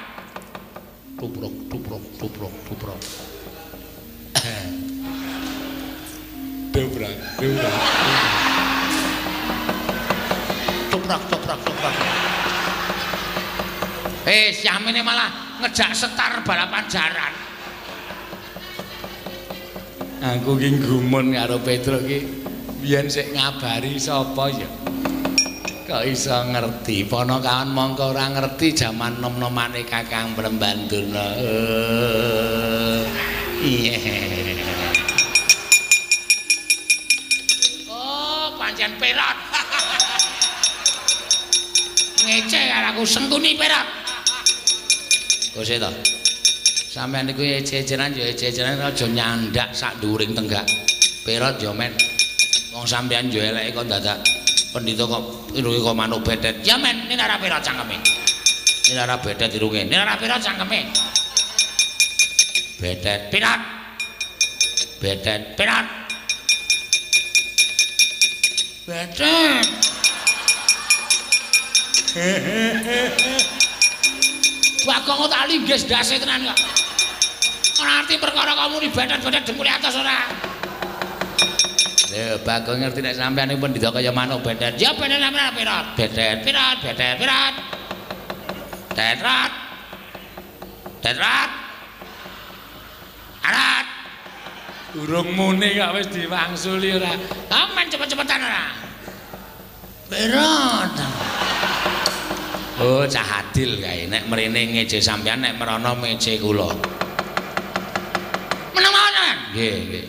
Tuprok, tuprok, tuprok, tuprok. Dobrak, dobrak. Toprak, toprak, toprak. Syamine malah ngejak setar balapan jaran. Aku ki gumun karo Petro ki biyen sik ngabari sapa ya. Kok iso ngerti? Ponokawan mongko ora ngerti jaman nom-nomane Kakang Brembandurna. Iya. Oh, pancen perot. Ngece karo aku sengkuni perot. Kok sik to? Sampeyan niku ece-ecenan ya ece-ecenan aja nyandak sak dhuwuring tenggak. Perot ya men. Wong sampeyan ya eleke kok dadak pendhita kok irunge kok manuk bedet. Ya men, ini ora perot cangkeme. Ini ora bedet irunge. Ini ora perot cangkeme. Bedet Perot. Bedet Perot. Bedet. Bagong tak linggis ndase tenan kok. Ora arti perkara kamu ni bedet-bedet dengkule atas ora. Lho, Bagong ngerti nek sampean niku pendhita kaya manuk bedet. Ya bedet sampean perot. Bedet, Perot, bedet, perot. Tetrat. Tetrat. Arat. Durung muni kok wis diwangsuli ora. Aman cepet-cepetan ora. Perot. Oh, cah adil kae. Nek mrene ngece sampean, nek merono ngece kula. Meneng mawon sampean. Nggih, nggih.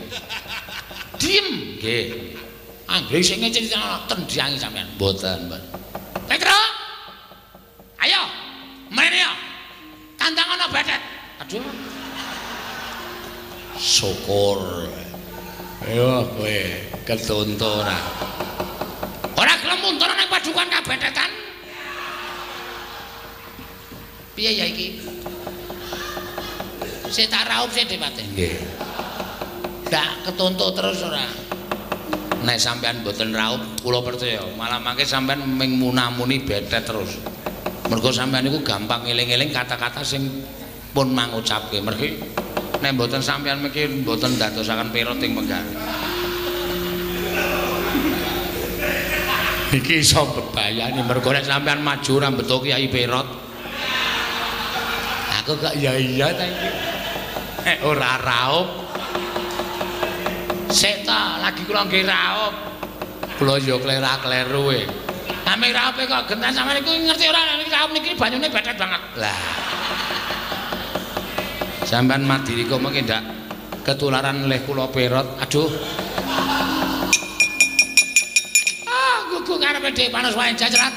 Diem. Nggih. Anggere sing ngece tendiangi sampean. Mboten, mboten. Petro. Ayo. Mrene yo. Tantang ana bedet. Aduh. Syukur. Ayo kowe ketonto ora. Ora gelem mundur nang padukan kabedetan. Piye ya iki? Sik tak raup sik Depate. Nggih. Ndak ketonto terus ora. Nek sampean mboten raup, kula percaya malah mangke sampean ming munamuni bedet terus. Mergo sampean niku gampang ngeling-eling kata-kata sing pun mangucapke. Mergi nek mboten sampean miki mboten ndadosaken perot ing penggawe. Iki iso bebayani mergo nek sampean maju ora mbeto Kyai Perot. Aku kok ya iya ta iki. Nek ora raup. Sik ta, lagi kula nggih raup. Kula ya klera-kleru e. Ame raupe kok gentan sampean niku ngerti ora nek raup niki banyune bedet banget. Lah. Sampean madiri kok mengke ndak ketularan leh kula perot. Aduh. Ah, gugu karepe dhewe panas wae jajrat.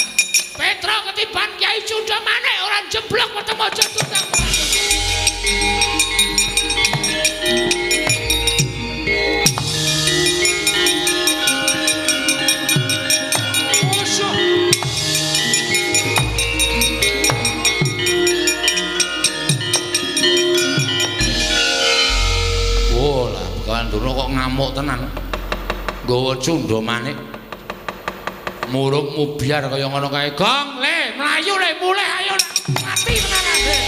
Petro ketiban Kyai Cunda Manik ora jeblok weteng aja tutang. Ngamuk tenan. Nggawa cundha manik. Muruk mubyar kaya ngono kae. Gong, le, mlayu le, mulih ayo. Mati tenan kabeh.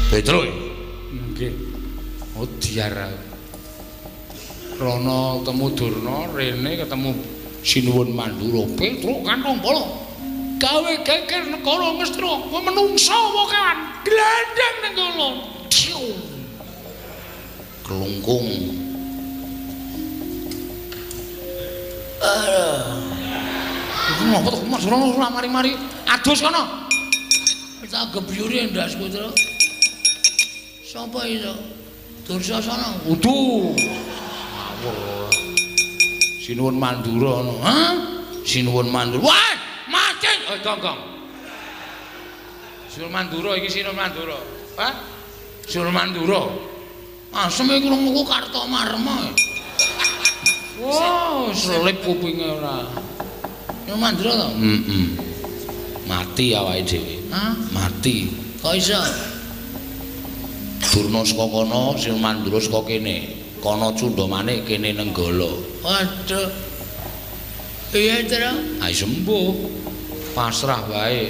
Petro. Nggih. Oh diar. Rono ketemu Durna, rene ketemu Sinuwun Mandura. Petro kantong polo. Gawe geger negara Ngastina, kowe menungsa apa kewan? Glandang ning kono. Kelungkung. Iku ngopo to Mas Rono ora mari-mari. Adus kono. Tak gebyuri ndasku, Tru. Sapa itu? Dursasana. Udu. Ngawur. Sinuwun Mandura ngono. Hah? Sinuwun Mandura. Wah, mati. Oh, gong, gong. Sinuwun Mandura iki Sinuwun Mandura. Hah? Sinuwun Mandura. Asem iki krungu Kartomarma. Wah, selip kupinge ora. Sinuwun Mandura to? Heeh. Mati awake dhewe. Hah? Mati. Kok iso? Durna saka kono, Sinuwun Mandura saka kene. Kono cundha manik, kene Nenggala. Waduh. Piye, Tru? Ayo sembuh. Pasrah wae.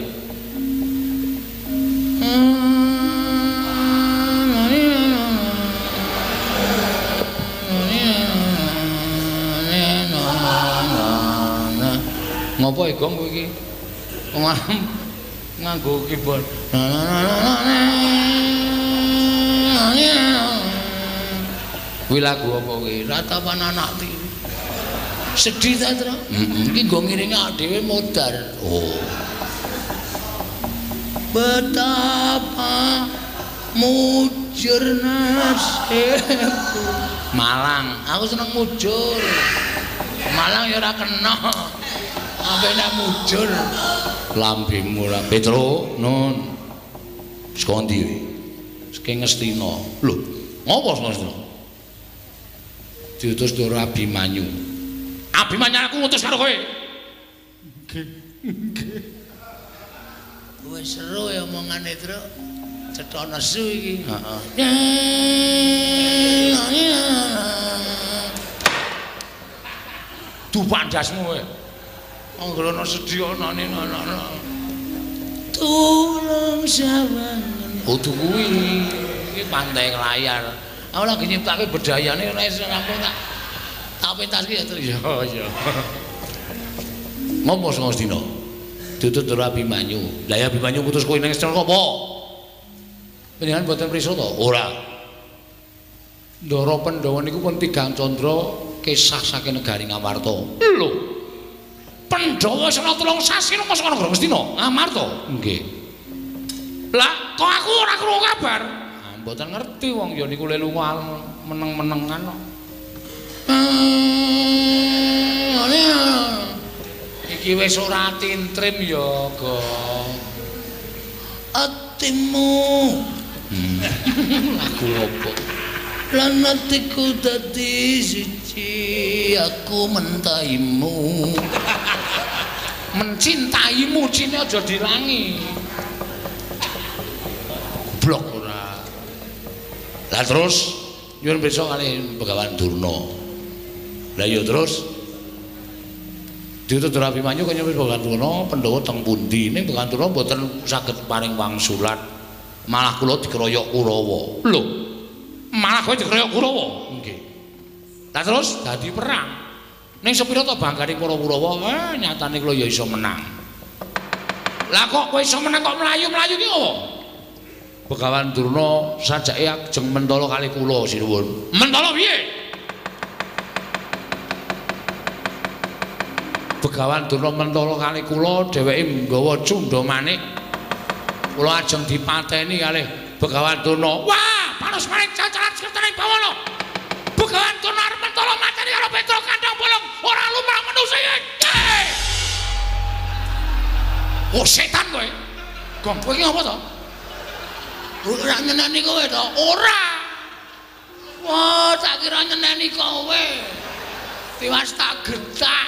Ngopo e, Gong, kowe iki? Nganggo keyboard. Kuwi lagu apa kuwi? Ratapan anak tiri. Sedih ta, Tru? Heeh. Iki nggo ngiringi awake dhewe modar. Oh. Betapa mujur nasibku. Malang, aku seneng mujur. Malang ya ora kena. Sampe nek mujur. Lambemu ora Petro, nun. Saka ndi kowe? Saking Ngastina. Lho, ngopo saka Ngastina? Diutus Ndara Abimanyu. Abimanyu aku ngutus karo kowe. Nggih. Nggih. Wis seru ya omongane, Tru. Cetha nesu iki. Heeh. Dupak ndasmu kowe. Anggere ana sedih anane ana. Tulung sawangen. Kudu kuwi. Iki pantai layar. Aku lagi nyiptake bedayane ora iso rampung tak. Tak pentaske ya, Tru. Iya, iya. Ngopo saka Ngastina? Diutus Ndara Abimanyu. Lah ya Abimanyu ngutus kowe ning Ngastina apa? Panjenengan mboten prisa to? Ora. Ndara Pandhawa niku pun tigang candra kesah saking negari Ngamarta. Lho. Pandhawa wis ana 3 sasi nang saka negara Ngastina, Ngamarta. Nggih. Lah, kok aku ora krungu kabar? Ah, mboten ngerti wong ya niku le lunga meneng-menengan kok. Iki wis ora tintrim ya, Gong. Atimu. Lagu opo? Lan atiku dadi siji, aku mentaimu. Mencintaimu cine aja dilangi. Goblok ora. Lah terus nyuwun pirsa kali Begawan Durna. Lah iya terus diutus Ndara Abimanyu kaya Begawan Durna Pandhawa teng pundi? Ning Begawan Durna mboten saged paring wangsulan. Malah kula dikeroyok Kurawa. Lho. Malah kowe dikeroyok Kurawa? Nggih. Lah terus dadi perang. Ning sepira to banggane para Kurawa? Nyatane kula ya iso menang. Lah kok kowe iso menang kok mlayu-mlayu ki apa? Begawan Durna sajake ajeng mentala kali kula sinuwun. Mentala piye? Begawan Durna mentala kali kula, dheweke nggawa cundha manik. Kula ajeng dipateni kalih Begawan Durna. Wah, panus manik cacaran sekretaris bawana. Begawan Durna arep mentala mateni karo Petro Kandang Bolong, ora lumrah manusa iki. Oh setan kowe. Gong, kowe iki ngapa to? Ora nyeneni kowe to? Ora. Wah, tak kira nyeneni kowe. Tiwas tak getak.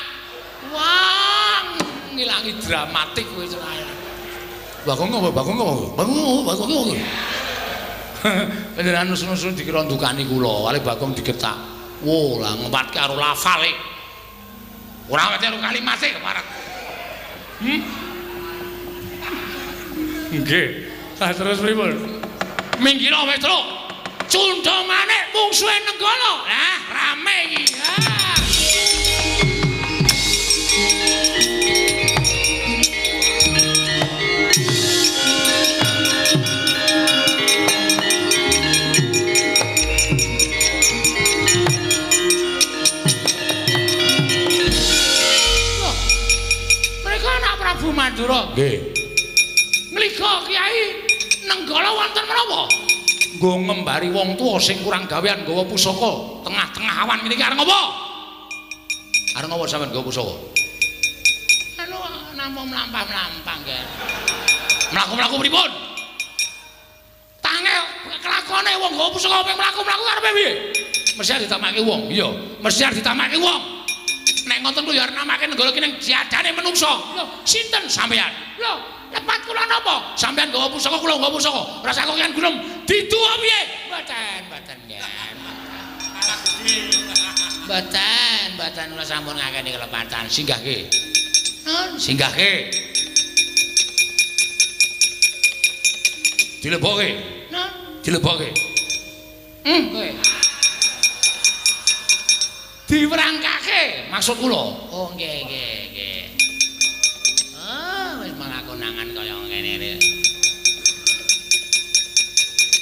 Wah, ngilangi dramatik kowe cerai. Bagong apa? Bagong apa? Bagong, Bagong apa? Panjenengan nusun-nusun dikira ndukani kula, kali Bagong digetak. Wo, lah ngempatke karo lafale. Ora wete karo kalimate keparat. Nggih. Lah terus pripun? Minggir Petro. Cundha manik mungsuhe Nenggala. Lah rame iki. Ah. Loh, mereka anak Prabu Mandura. Nggih. Ngliga Kyai Nenggala wonten menapa? Nggo ngembari wong tuwa sing kurang gawean nggawa pusaka tengah-tengah awan ngene iki arep ngopo? Arep ngopo sampean nggawa pusaka? Anu namung mlampah-mlampah nggih. Mlaku-mlaku pripun? Tangel kelakone wong nggawa pusaka ping mlaku-mlaku karepe piye? Mesti arep ditamake wong. Iya, mesti arep ditamake wong. Nek ngoten ku ya arep namake Nenggala ki ning jadane menungsa. Lho, sinten sampean? Lho, lepat kula napa? Sampean nggawa pusaka, kula nggawa pusaka. Rasa kok kan gunung diduwa piye? Mboten, mboten nggih. Mboten, mboten kula sampun ngakeni kelepatan. Singgahke. Nun, singgahke. Dilebokke. Nun, dilebokke. Kowe. Diwerangkake maksud kula. Oh, nggih, nggih, nggih. Ah, wis malah konangan kaya ngene iki.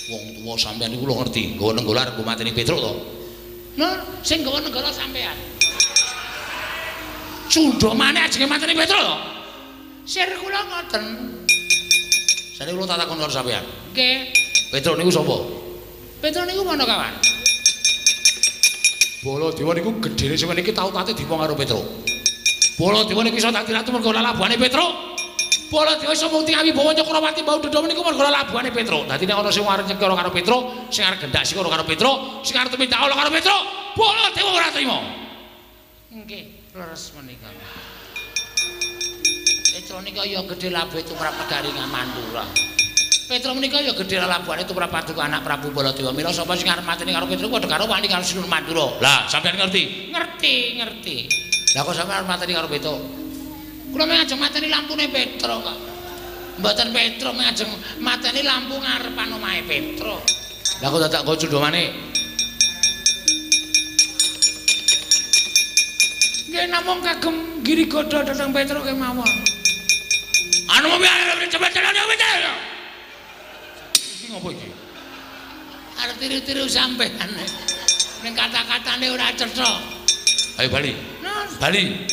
Wong tuwa sampean niku lho ngerti, nggawa Nenggala arep mateni Petruk to? Nun, sing nggawa Nenggala sampean. Cundha maneh ajenge mateni Petruk to? Sir kula ngoten. Sane kula tak takon karo sampean. Nggih. Petruk niku sapa? Petruk niku Panakawan. Baladewa niku gedhene sampeyan iki tau tate dipong karo Petruk. Baladewa niku iso dadi ratu mergo lalabuhane Petruk. Baladewa iso mukti awibawa Cakrawati mbau dendha niku mergo lalabuhane Petruk. Dadi nek ana sing arep nyekara karo Petruk, sing arep gendak sikara karo Petruk, sing arep tumindak ala karo Petruk, Baladewa ora trima. Nggih, leres menika. Petruk nika ya gedhe labuhe tumrap negari Mandura. Petruk menika ya gedhe lalabuhane tumrap paduka anak Prabu Baladewa. Mila sapa sing arep mateni karo Petruk padha karo wani karo Sinun Mandura. Lah, sampeyan ngerti? Ngerti, ngerti. Lah kok sampeyan arep mateni karo Petruk? Kula mung ajeng mateni lampune Petruk kok. Mboten Petruk mung ajeng mateni lampu ngarepan omahe Petruk. Lah kok dadak nggo cundha manik? Nggih namung kagem giri godha dhateng Petruk kemawon. Anu cepet cepet. Iki ngopo iki? Arep tiru-tiru sampean. Ning kata-katane ora cetha. Ayo bali. Bali.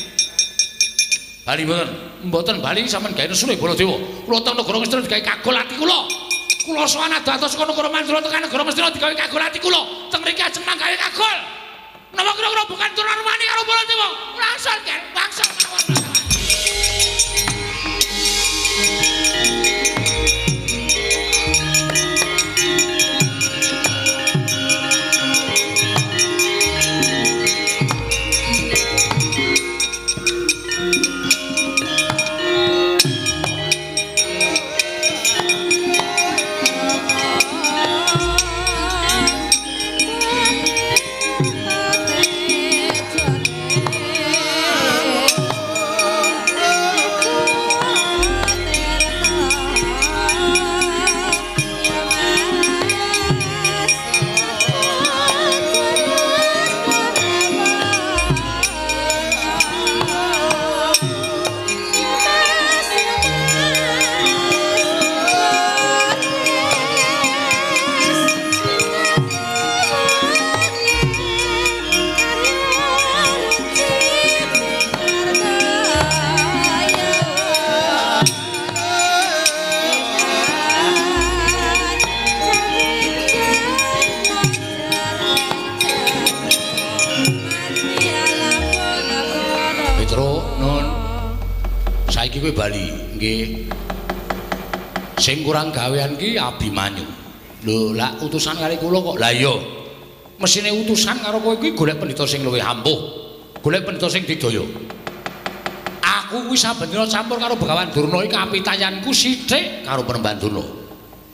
Bali mboten. Mboten bali sampean gawe nesune Baladewa. Kula teng negara Ngastina digawe kagol ati kula. Kula sowan adoh-adoh saka negara Mandura tekan negara Ngastina digawe kagol ati kula. Teng mriki ajeng manggawe kagol. Napa kira-kira bukan turunan wani karo Baladewa? Langsung kan, langsung mawon. Saiki kowe bali, nggih. Sing kurang gawean ki Abimanyu. Lho, lak utusan kali kula kok. Lah iya. Mesine utusan karo kowe kuwi golek pendhita sing luwih ampuh. Golek pendhita sing didaya. Aku kuwi saben dina campur karo Begawan Durna iki kapitayanku sithik karo Penemban Durna.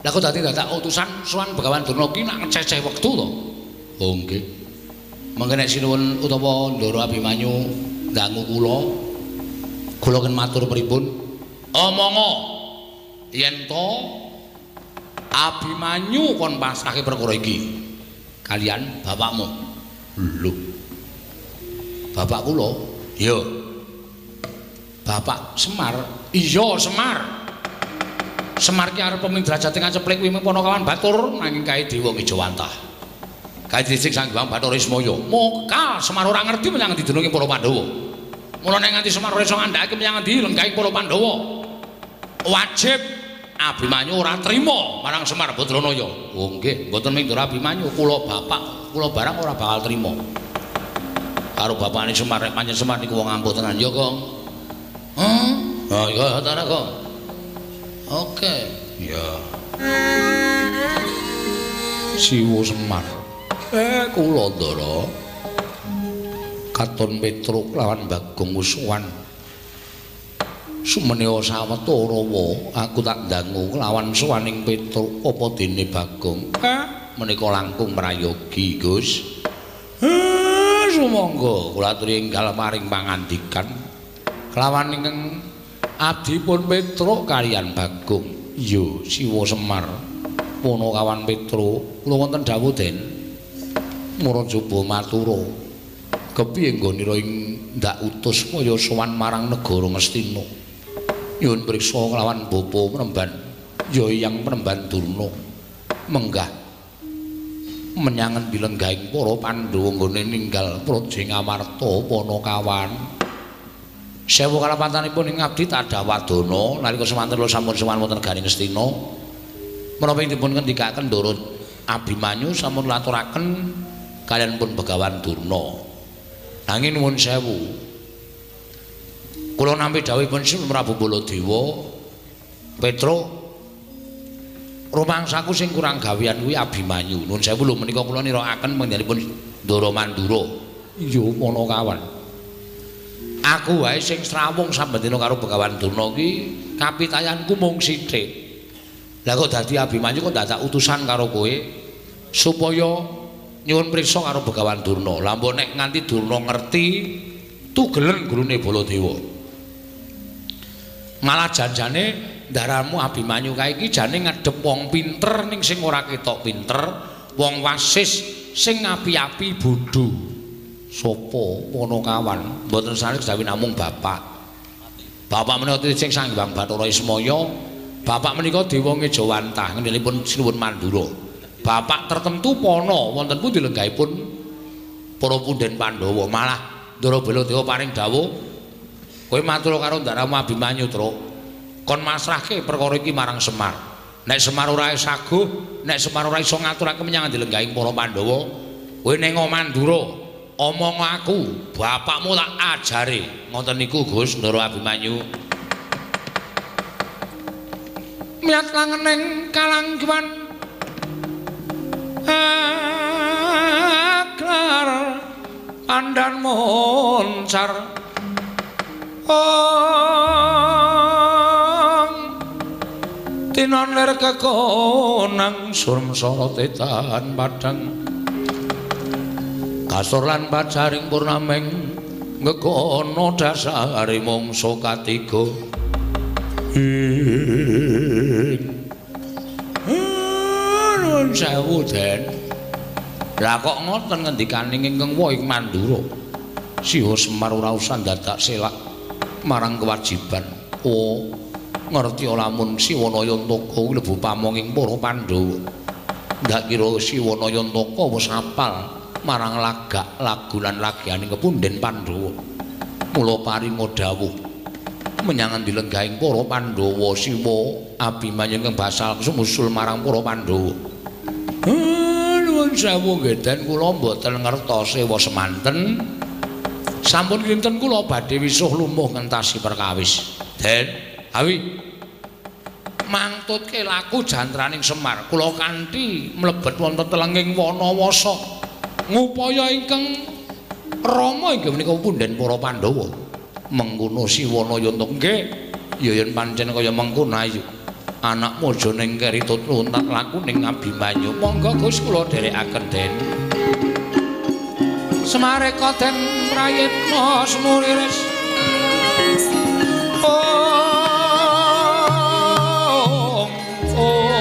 Lah kok dadi dadak utusan sowan Begawan Durna ki nak ngececeh wektu to. Oh nggih. Mangke nek sinuwun utawa Ndara Abimanyu ndangu kula, kula ken matur pripun? Omongo yen to Abimanyu kon pasrahke perkara iki kalian bapakmu. Lho. Bapak kula? Iya. Bapak Semar? Iya, Semar. Semar ki arep pemidrajate ngaceplik kuwi Panakawan Batur nanging kae dewa Ngejawantah. Kae dhisik Sang Hyang Bathara Ismaya. Moka Semar ora ngerti menyang endi dununge para Pandhawa. Mula nek nganti Semar ora iso ngandhakake menyang endi lenggahing para Pandhawa. Wajib Abimanyu ora trima marang Semar Badranaya. Oh nggih, mboten mung Ndara Abimanyu, kula bapak, kula barang ora bakal trima. Karo bapakne Semar, nek pancen Semar niku wong ampuh tenan ya, Kong. Heh? Oh iya, ta Kong. Oke, ya. Siwo Semar. Kula Ndara katon Petruk lawan Bagong musuhan. Sumenea sawetara wa aku tak ndangu lawan sowaning Petruk apa dene Bagong. Menika langkung prayogi, Gus. Sumangga kula aturi enggal paring pangandikan kelawan ingkang abdipun Petruk kaliyan Bagong. Iya, Siwa Semar. Punakawan Petruk, kula wonten dawuh Den. Murajaba matura. Kepiye nggonira ing ndak utus kaya sowan marang negara Ngastina? Nyuwun priksa kelawan bapa Penemban ya Hyang Penemban Durna menggah menyang endi lenggahing para Pandhawa nggone ninggal praja Ngamarta Panakawan. Sewu kalapantanipun ing abdi tadhawadana nalika semanten kula sampun sowan wonten negari Ngastina. Menapa ing dipun ngendikaken Ndara Abimanyu sampun laturaken kaliyan pun Begawan Durna. Nanging nuwun sewu, kula nampi dawuhipun Sri Prabu Baladewa, Petruk rumangsaku sing kurang gawean kuwi Abimanyu. Nuwun sewu lho menika kula nirakaken panjenenganipun Ndara Mandura. Iya Panakawan. Aku wae sing srawung saben dina karo Begawan Durna ki kapitayanku mung sithik. Lah kok dadi Abimanyu kok dadak utusan karo kowe supaya nyuwun priksa karo Begawan Durna. Lah mbok nek nganti Durna ngerti tugelen gurune Baladewa. Malah janjane ndaramu Abimanyu kae iki jane ngadhep wong pinter ning sing ora ketok pinter, wong wasis sing api-api bodho. Sopo Panakawan? Mboten sanes kejawi namung bapak. Bapak menika tiyang Sang Hyang Bathara Ismaya, bapak menika dewa Ngejawantah ngendelipun Sinuwun Mandura. Bapak tertentu pana wonten pundi lenggahipun para punden Pandhawa. Malah Ndara Baladewa paring dawuh, kowe matur karo ndaramu Abimanyu, Truk. Kon masrahke perkara iki marang Semar. Nek Semar ora saguh, nek Semar ora iso ngaturake menyang endi lenggahing para Pandhawa, kowe ning Mandura omong aku, bapakmu tak ajare. Ngoten niku Gus Ndara Abimanyu. Miyat langening kalangguan aklar andan moncar ong tinon lir kekonang surem sorote tahan padang kasur lan pacaring purnameng ngekono dasare mangsa katiga ing nuwun sewu Den. Lah kok ngoten ngendikaning ingkang wa ing Mandura. Siwa Semar ora usah dadak selak marang kewajiban. Oh, ngerti lamun Siwanayantaka kuwi lebu pamonging para Pandhawa. Ndak kira Siwanayantaka wis apal marang lagak lagu lan lagianing kepunden Pandhawa. Mula paringa dawuh menyang endi lenggahing para Pandhawa Siwa Abimanyu ingkang basal sumusul marang para Pandhawa. Nuwun sewu nggih Den, kula mboten ngertos sewa semanten. Sampun kinten kula badhe wisuh lumuh ngentasi perkawis. Den, awi. Mangtutke laku jantraning Semar. Kula kanthi mlebet wonten telenging Wanawasa ngupaya ingkang Rama inggih menika punden para Pandhawa. Mengkono Siwana yanta nggih, ya yen pancen kaya mengkono ayo. Anakmu aja ning keri tut luntak laku ning Abimanyu. Monggo Gus kula dherekaken Den. Semareka den prayitna semuriris. Oh, oh.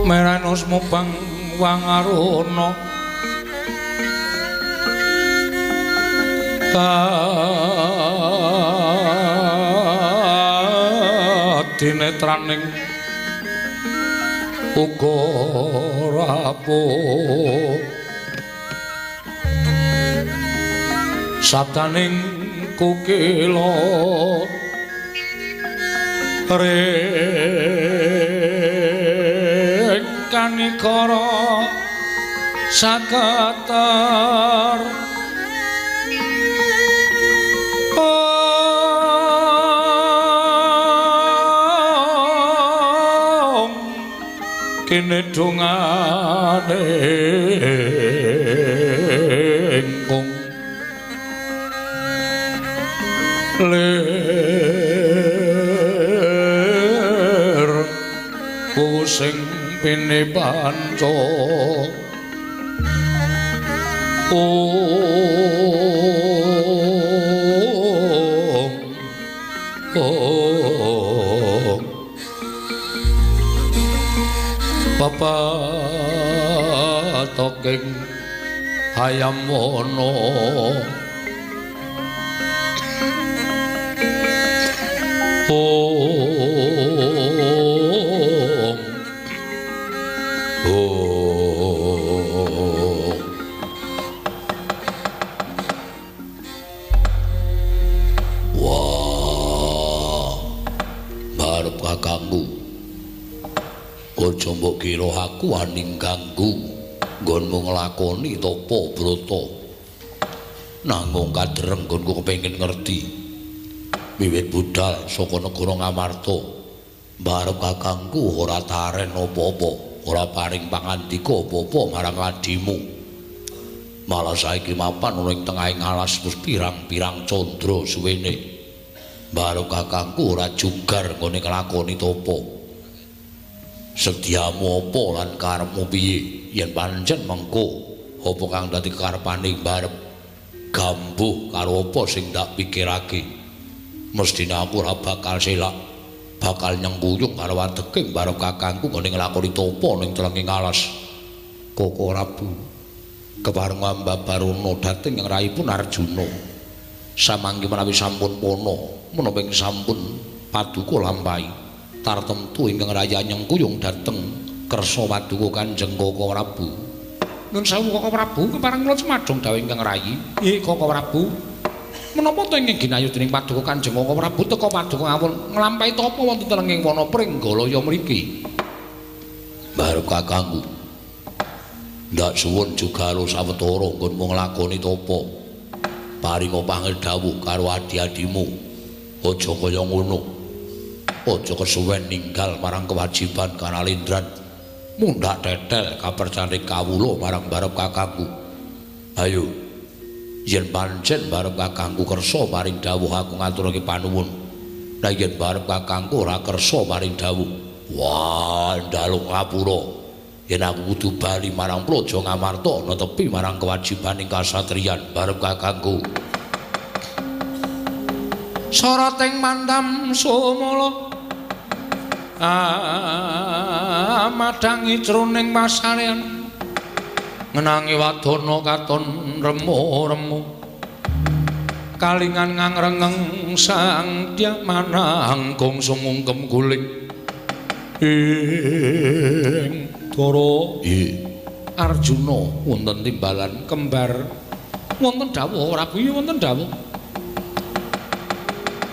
Meranus mubang wangaruna kadinetraning Uga rapuh sabdaning kukila ring kanikara sakatar kene dongane ingkung lir pusing pine panca ong ong papatoking hayam wana ong ong. Wah, barep kakangku, aja mbok kira aku wani ganggu nggonmu nglakoni tapa brata. Nanggung kadreng nggonku kepengin ngerti. Wiwit budal saka negara Ngamarta, barep kakangku ora taren apa-apa, ora paring pangandika apa-apa marang adimu. Malah saiki mapan ana ing tengahing alas wis pirang-pirang candra suwene. Barep kakangku ora jugar nggone nglakoni tapa. Sediamu apa lan karepmu piye? Yen pancen mengko apa kang dadi karepane barep gambuh karo apa sing tak pikirake. Mesthine aku ora bakal selak, bakal nyengkuyung karo adeking barep kakangku nggone nglakoni tapa ning telenging alas. Koko Prabu kepareng ambabarana dhateng ing raipun Arjuna. Samangke menawi sampun pana, menapa ing sampun paduka lampahi tartemtu ingkang raya nyengkuyung dhateng kersa paduka Kanjeng Koko Prabu. Nuwun sewu Koko Prabu, kepareng kula cumadong dawuh ingkang rayi. Nggih Koko Prabu. Menapa to ingkang ginayu dening paduka Kanjeng Koko Prabu teka paduka ngawon nglampahi tapa wonten telenging wana Pringgalaya mriki? Barep kakangku, ndak suwun jugaro sawetara nggonmu nglakoni tapa. Paringa pangedhawuh karo adi-adimu. Aja kaya ngono. Aja kesuwen ninggal marang kewajiban kanalindran. Mundhak tetel kapercane kawula marang barep kakangku. Ayo, yen pancen barep kakangku kersa paring dawuh aku ngaturake panuwun. Lah yen barep kakangku ora kersa paring dawuh, wah njaluk ngapura. Yen aku kudu bali marang Praja Ngamarta netepi marang kewajibaning kasatriyan barep kakangku. Soroting mandam sumala amadhangi jroning pasarean ngenangi wadana katon remu-remu kalingan ngangrengeng sang dyah manangkung sumungkem guling ing Dara Arjuna wonten timbalan kembar. Wonten dawuh Prabu, wonten dawuh.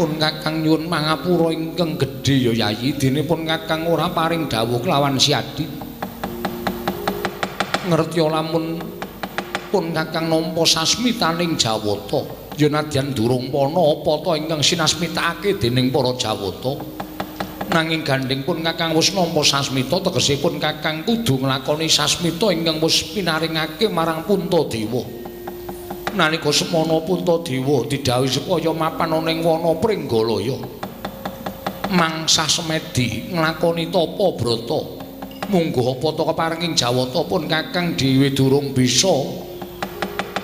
Pun kakang nyuwun mangapura ingkang gedhe ya Yayi, dene pun kakang ora paring dawuh kelawan Siadi. Ngerti lamun pun kakang nampa sasmitaning Jawata, ya nadyan durung pana apa ta ingkang sinasmitakake dening para Jawata. Nanging gandheng pun kakang wis nampa sasmita, tegese pun kakang kudu nglakoni sasmita ingkang wis pinaringake marang Puntadewa. Nalika semana Puntadewa didhawuhi supaya mapan ana ing wana Pringgalaya, mangsa semedi nglakoni tapa brata. Mungguh apa ta keparenging Jawata pun kakang dhewe durung bisa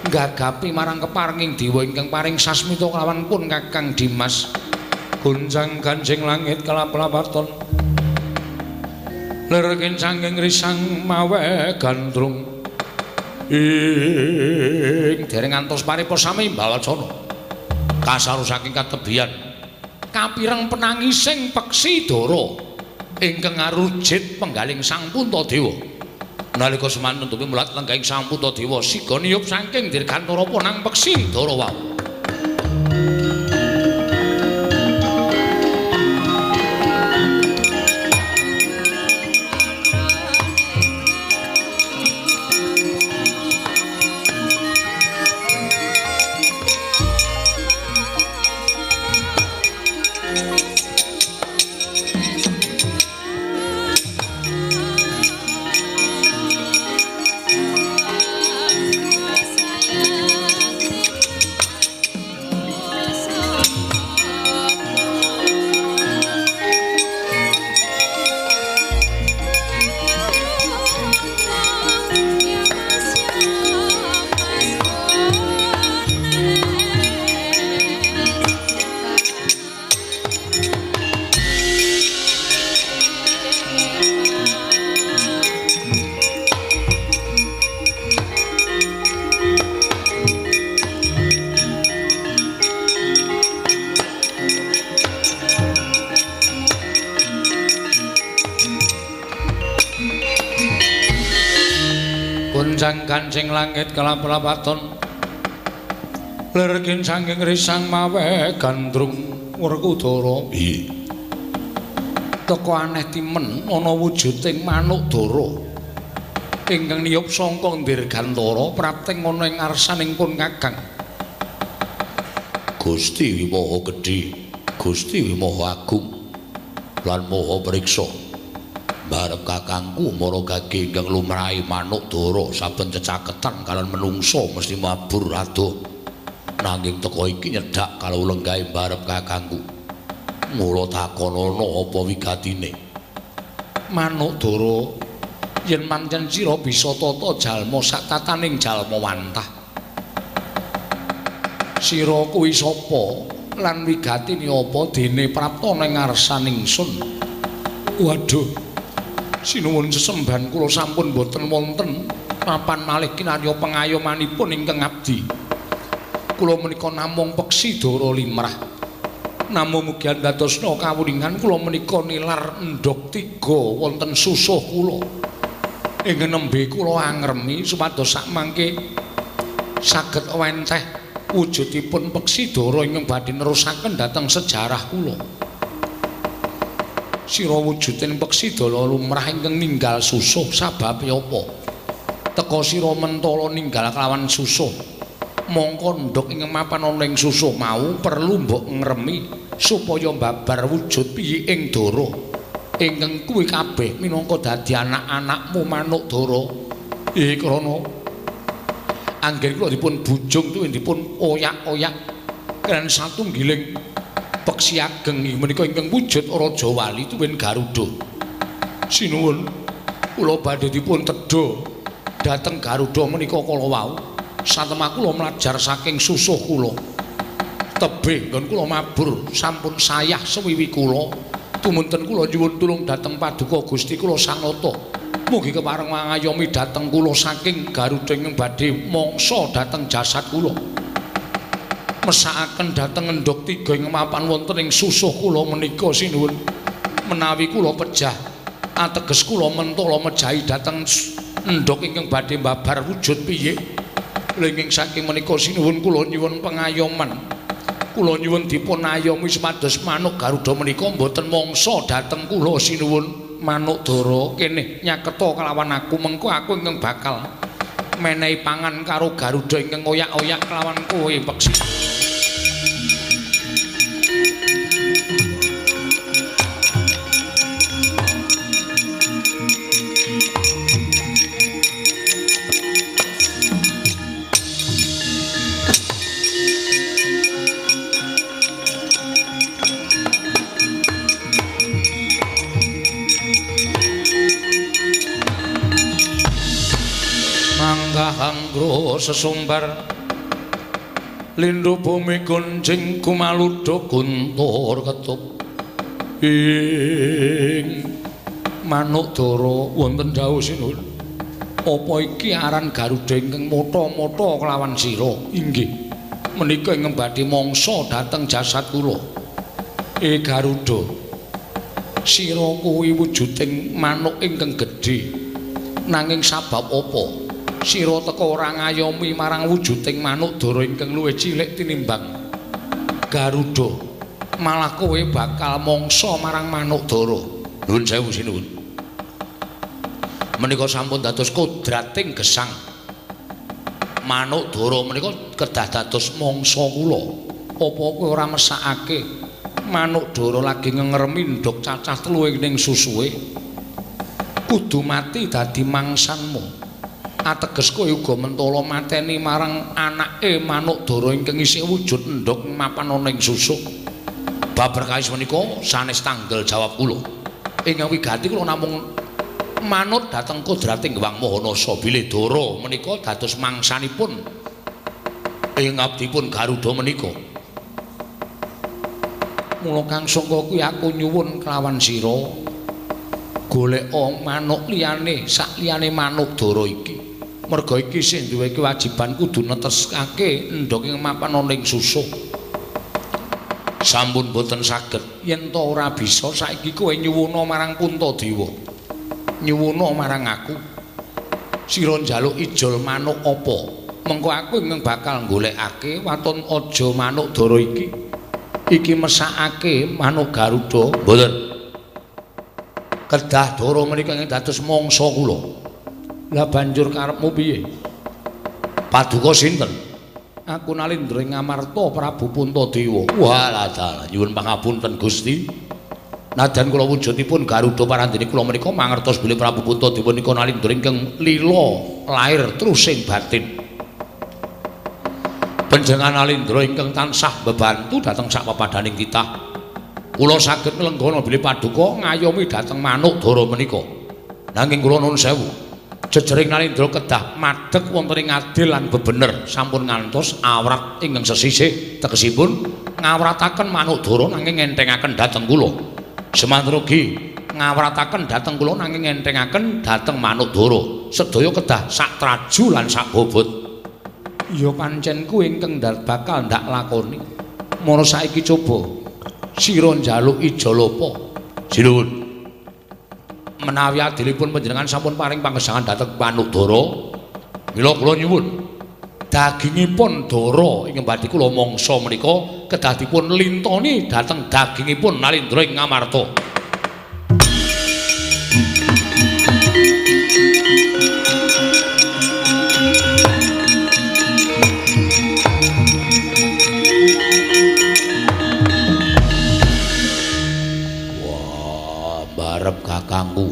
nggagapi marang keparenging dewa ingkang paring sasmita kelawan pun kakang Dimas. Goncang ganjing langit kelap-lapaton lir kincanging risang mawe gandrung ing dereng ngantos paripa sami mbawacana kasaru saking katebian kapireng penangising peksi dara. Ingkang arujit penggaling Sang Puntadewa. Nalika semanten tupi mulat lenggahing Sang Puntadewa siga niyup saking dirgantara nang peksi dara wau. Kancing langit kelap-lapaton lerkin saking risang mawe gandrung Werkudara. Iya. Teko aneh timen ana wujuding manuk dara ingkang niyup sangka dirgantara prapting ana ing ngarsaning pun Kakang. Gusti Wimaha Gedhe, Gusti Wimaha Agung lan Maha Priksa. Barep kakangku maragage ingkang lumrahe manuk dara saben cecaketan kalian menungso mesti mabur adoh. Nanging teko iki nyedhak kalau lenggahe barep kakangku. Mula takonono apa wigatine? Manuk dara yen pancen sira bisa tata jalma sak tataning jalma wantah. Sira kuwi sapa lan wigatine apa dene prapta ning ngarsaning sun? Waduh. Sinuwun sesembahan kula sampun boten wonten papan malih kinarya pengayomanipun ingkang abdi. Kula menika namung peksi dara limrah. Namung mugi andadosna kawuningan kula menika nilar endhog tiga wonten susuh kula. Ingkang nembe kula angremi supados sakmangke saged wenteh wujudipun peksi dara ingkang badhe nerusaken dhateng sejarah kula. Sira wujuding peksi dara lumrah ingkang ninggal susuh sababe apa? Teka sira mentala ninggal kelawan susuh. Mongko ndhog ingkang mapan ana ing susuh mau perlu mbok ngremi supaya mbabar wujud piye ing dara. Ingkang kuwi kabeh minangka dadi anak-anakmu manuk dara. Krana anggen kula dipun bujung tuwin dipun oyak-oyak kren satunggiling peksi ageng menika ingkang wujud Raja Wali tuwin Garuda. Sinuwun kula badhe dipun tedha dhateng Garuda menika kala wau. Satemah kula mlajar saking susuh kula. Tebih nggon kula mabur sampun sayah sewiwi kula. Tumunten kula nyuwun tulung dhateng Paduka Gusti kula Sanata. Mugi kepareng mangayomi dhateng kula saking Garuda ingkang badhe mangsa dhateng jasad kula. Mesakaken dhateng endhog tiga ing mapan wonten ing susuh kula menika sinuwun. Menawi kula pejah ateges kula mentala mejahi dhateng endhog ingkang badhe mbabar wujud piye. Lenging saking menika sinuwun kula nyuwun pengayoman. Kula nyuwun dipun ayomi supados manuk Garuda menika mboten mangsa dhateng kula sinuwun. Manuk dara kene nyaketa kelawan aku mengko aku ingkang bakal menehi pangan karo Garuda ingkang oyak-oyak kelawan kowe peksi. Manggahanggra sesumbar lindu bumi gonjing kumaludha guntur ketup ing manuk dara wonten dawuh sinuwun. Apa iki aran Garuda ingkang motha-motha kelawan sira? Inggih. Menika ingkang badhe mangsa dhateng jasad kula. Garuda, Sira kuwi wujuding manuk ingkang gedhe. Nanging sabab apa sira teka ora ngayomi marang wujuding manuk dara ingkang luwih cilik tinimbang Garuda? Malah kowe bakal mangsa marang manuk dara. Nuwun sewu sinuwun. Menika sampun dados kodrating gesang. Manuk dara menika kedah dados mangsa kula. Apa kowe ora mesakake manuk dara lagi ngengremi ndhog cacah telu ing susuwe? Kudu mati dadi mangsanmu. Ateges kowe uga mentala mateni marang anake manuk dara ingkang isih wujud ndhog mapan ana ing susuk. Bab perkawis menika sanes tanggel jawab kula. Ingkang wigati kula namung manut dhateng kodrating Hyang Maha Nasa bilih dara menika dados mangsanipun ing abdipun Garuda menika. Mula Kang Sangka kuwi aku nyuwun kelawan sira goleka manuk liyane sak liyane manuk dara iki. Merga iki sing duwe kewajiban kudu neteskake endhog ing mapan ana ing susuh. Sampun boten saged. Yen ta ora bisa saiki kowe nyuwuna marang Puntadewa. Nyuwuna marang aku. Sira njaluk ijol manuk apa? Mengko aku ingkang bakal golekake waton aja manuk dara iki. Iki mesakake manuk Garuda. Mboten. Kedah dara menika ingkang dados mangsa kula. Lah banjur karepmu piye? Paduka sinten? Aku Nalindra ing Ngamarta Prabu Puntadewa. Walah dalah, nyuwun pangapunten Gusti. Nadyan kula wujudipun Garuda parandene kula menika mangertos bilih Prabu Puntadewa nika Nalindra ingkang lila lair trusing batin. Panjenengan Nalindra ingkang tansah bebantu dhateng sak papadaning titah. Kula saged nglenggana bilih paduka ngayomi dhateng manuk dara menika. Nanging kula nuwun sewu. Jejering Nalindra kedah madheg wonten ing adil lan bebener sampun ngantos awrat ingkang sesisih tegesipun ngawrataken manuk dara nanging ngenthengaken dhateng kula. Semanten ugi ngawrataken dhateng kula nanging ngenthengaken dhateng manuk dara. Sedaya kedah sak traju lan sak bobot. Ya pancen kuwi ingkang bakal ndak lakoni. Mara saiki coba sira njaluk ijol apa? Sinuwun. Menawi adilipun panjenengan sampun paring pangesangan dhateng manuk dara, mila kula nyuwun dagingipun dara ingkang badhe kula mangsa menika kedah dipun lintoni dhateng dagingipun Nalindra ing Ngamarta. Wah, barep kakangku.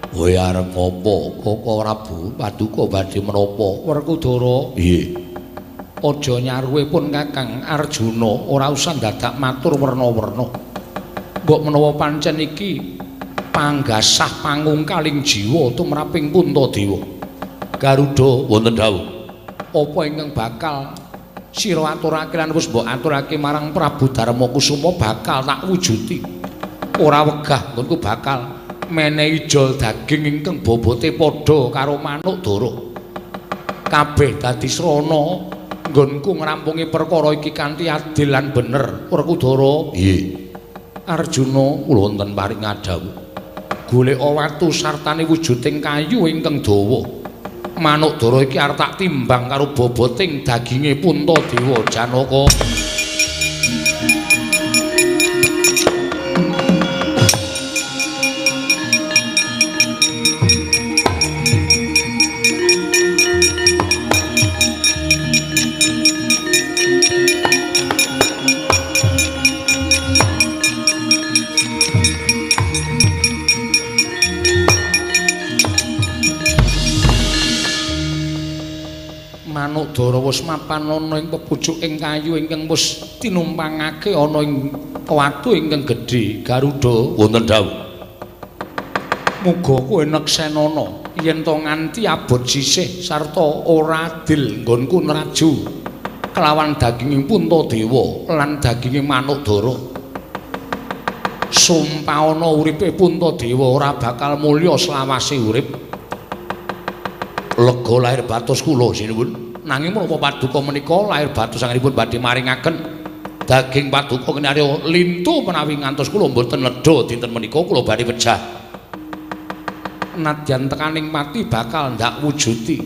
Kowe arep apa? Koko Prabu paduka badhe menapa? Werkudara. Nggih. Aja nyaruwe pun Kakang Arjuna, ora usah dadak matur werna-werna. Mbok menawa pancen iki panggasah pangungkaling jiwa tumraping Puntadewa. Garuda wonten dawuh. Apa ingkang bakal sira aturake lan wis mbok aturake marang Prabu Darmakusuma bakal tak wujuti. Ora wegah nggonku bakal menehi ijol daging ingkang bobote padha karo manuk dara. Kabeh dadi srana nggonku ngrampungi perkara iki kanthi adil lan bener. Werkudara. Nggih. Arjuna kula wonten paring ngadhawuh. Goleka watu sartane wujuding kayu ingkang dawa. Manuk dara iki arep tak timbang karo boboting daginge Puntadewa Janaka. Manuk dara wis mapan ana ing pepucuking kayu ingkang wis tinumpangake ana ing watu ingkang gedhe. Garuda wonten dawuh. Muga kowe neksenana yen to nganti abot sisih sarta ora adil nggonku nraju kelawan daginging Puntadewa lan daginge manuk dara. Sumpahana uripe Puntadewa ora bakal mulya selawase urip. Lega lahir batos kula sinuwun. Nanging menapa paduka menika lahir batos anggenipun badhe maringaken Daging paduka kinarya lintu menawi ngantos kula mboten nedha dinten menika kula badhe pejah. Nadyan tekaning mati bakal ndak wujudi.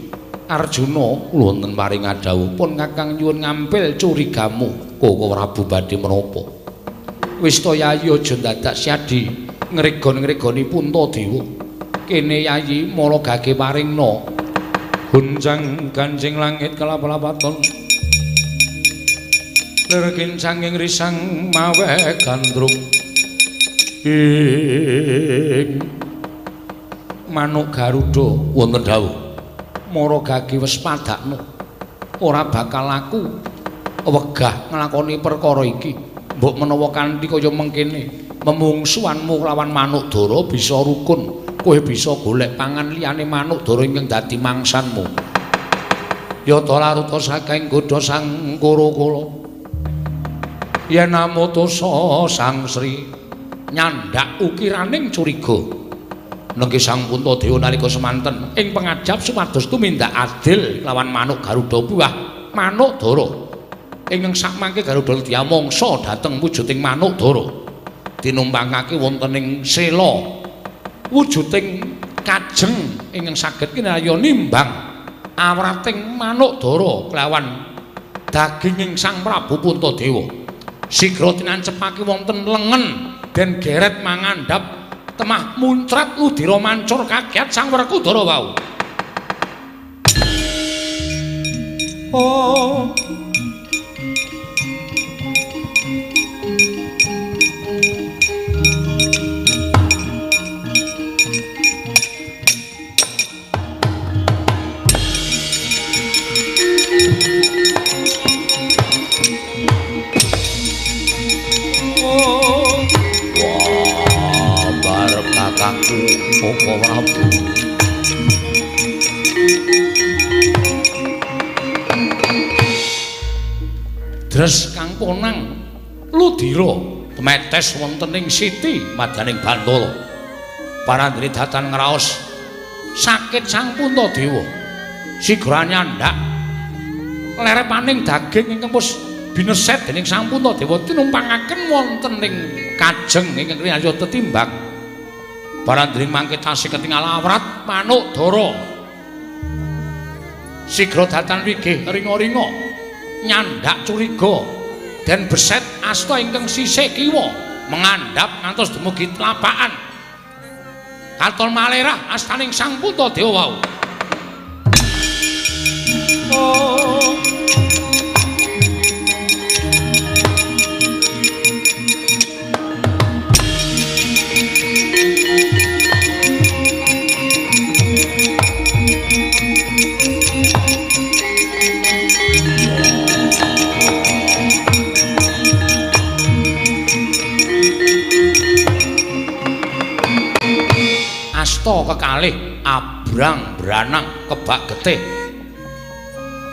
Arjuna kula wonten paring dawuh pun Kakang nyuwun ngampil curigamu. Koko Prabu badhe menapa? Wis to Yayi aja dadak siadi ngregon-ngregoni Puntadewa. Kene Yayi mala gage paringna. Gunjang ganjing langit kelap-lapaton. Lir kincanging risang mawe gandrung. Ing manuk Garuda wonten dawuh. Mara gage wis padakno. Ora bakal aku wegah nglakoni perkara iki. Mbok menawa kanthi kaya mengkene memungsuhanmu lawan manuk dara bisa rukun. Kowe bisa golek pangan liyane manuk dara ingkang dadi mangsanmu. Yata laruta saking godha sang Kura-kura. Yen amutusa Sang Sri nyandak ukiraning curiga. Nengki Sang Puntadewa nalika semanten ing pangajap supados tumindak adil lawan manuk Garuda buah manuk dara. Ingkang sakmangke Garuda diamangsa dhateng wujuding manuk dara. Tinumpangake wonten ing sela wujuding kajeng ingkang saged kinarya nimbang awrating manuk dara kelawan daginging Sang Prabu Puntadewa. Sigra tinancepake wonten lengen den geret mangandhap temah muncrat ludira mancur kaget Sang Werkudara wau. Oh. Wah, barep kakangku Koko Prabu. Dres kang konang ludira tumetes wonten ing siti madaning Bantala. Parandene datan ngraos sakit Sang Puntadewa. Sigra nyandak lerepaning daging ingkang wis bineset dening Sang Puntadewa tinumpangaken wonten ing kajeng ingkang kinarya tetimbang. Parandene mangke tasih ketingal awrat manuk dara. Sigra datan wigih ringa-ringa nyandak curiga den beset asta ingkang sisih kiwa mengandhap ngantos dumugi tlapakan. Katon malerah astaning Sang Puntadewa wau. Oh. Asta kekalih abrang branang kebak getih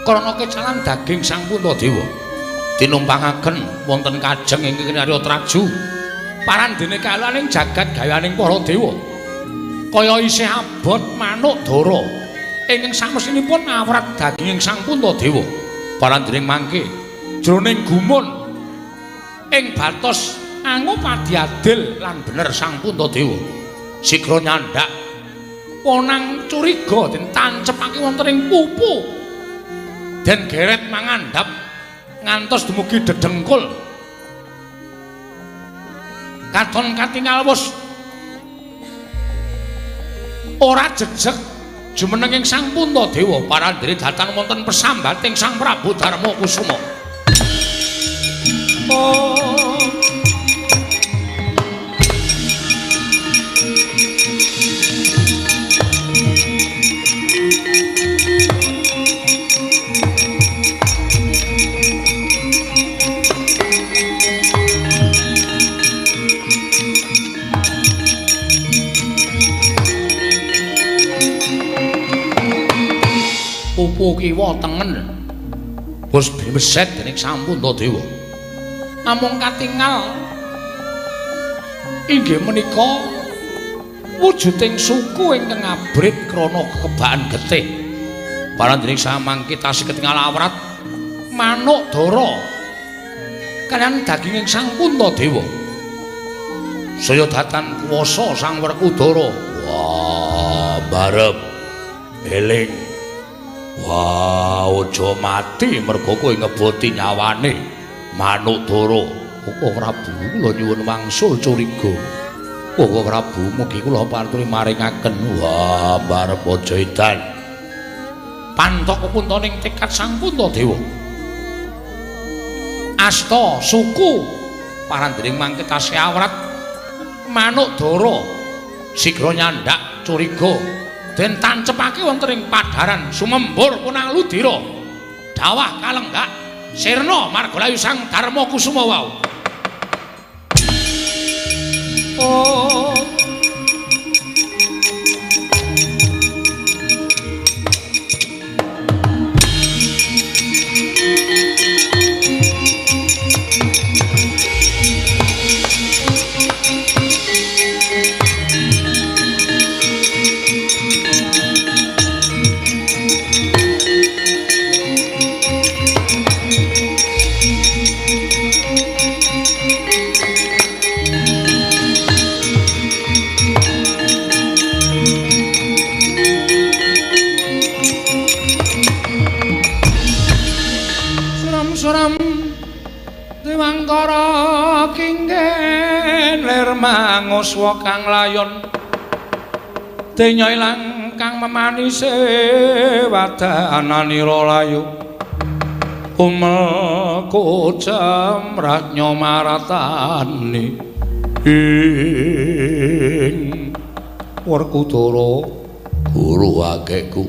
krana kecalan daging Sang Puntadewa tinumpangaken wonten kajeng ingkang kinarya traju parandene kalaning jagat gayaning para dewa kaya isih abot manuk dara ingkang samesinipun awrat daginging Sang Puntadewa. Parandene mangke jroning gumun ing batos angupadi adil lan bener Sang Puntadewa. Sigra nyandak ponang curiga den tancepake wonten ing pupu den geret mangandhap ngantos dumugi dedengkul. Katon katingal wus ora jejeg jumenenging Sang Puntadewa. Parandene datan wonten pesambating Sang Prabu Darma Kusuma. Oh. Pupu kiwa tengen wis bimeset dening Sang Puntadewa. Namung katingal inggih menika wujuding suku ingkang abrit krana kekebakan getih. Parandene samangke tasih ketingal awrat manuk dara. Kaliyan daginging Sang Puntadewa. Saya datan kuwasa Sang Werkudara. Wah, barep eling. Wah, aja mati mergo kowe ngeboti nyawane Manuk Dara. Oh Prabu, kula nyuwun wangsul curiga. Oh Prabu, mugi kula paturi maringaken. Wah, barep aja edan. Pantok kepuntoning tekad Sang Puntadewa. Asta suku parandring mangke tasih awrat Manuk Dara sigra nyandak curiga den tancepake wonten ing padharan sumembur punang ludira dawah kalenggak sirna margalayu Sang Darma Kusuma wau. Oh manguswa kang layon denya ilang kang memanise wadananira layu umel kocem rajnya maratani ing Werkudara guru akehku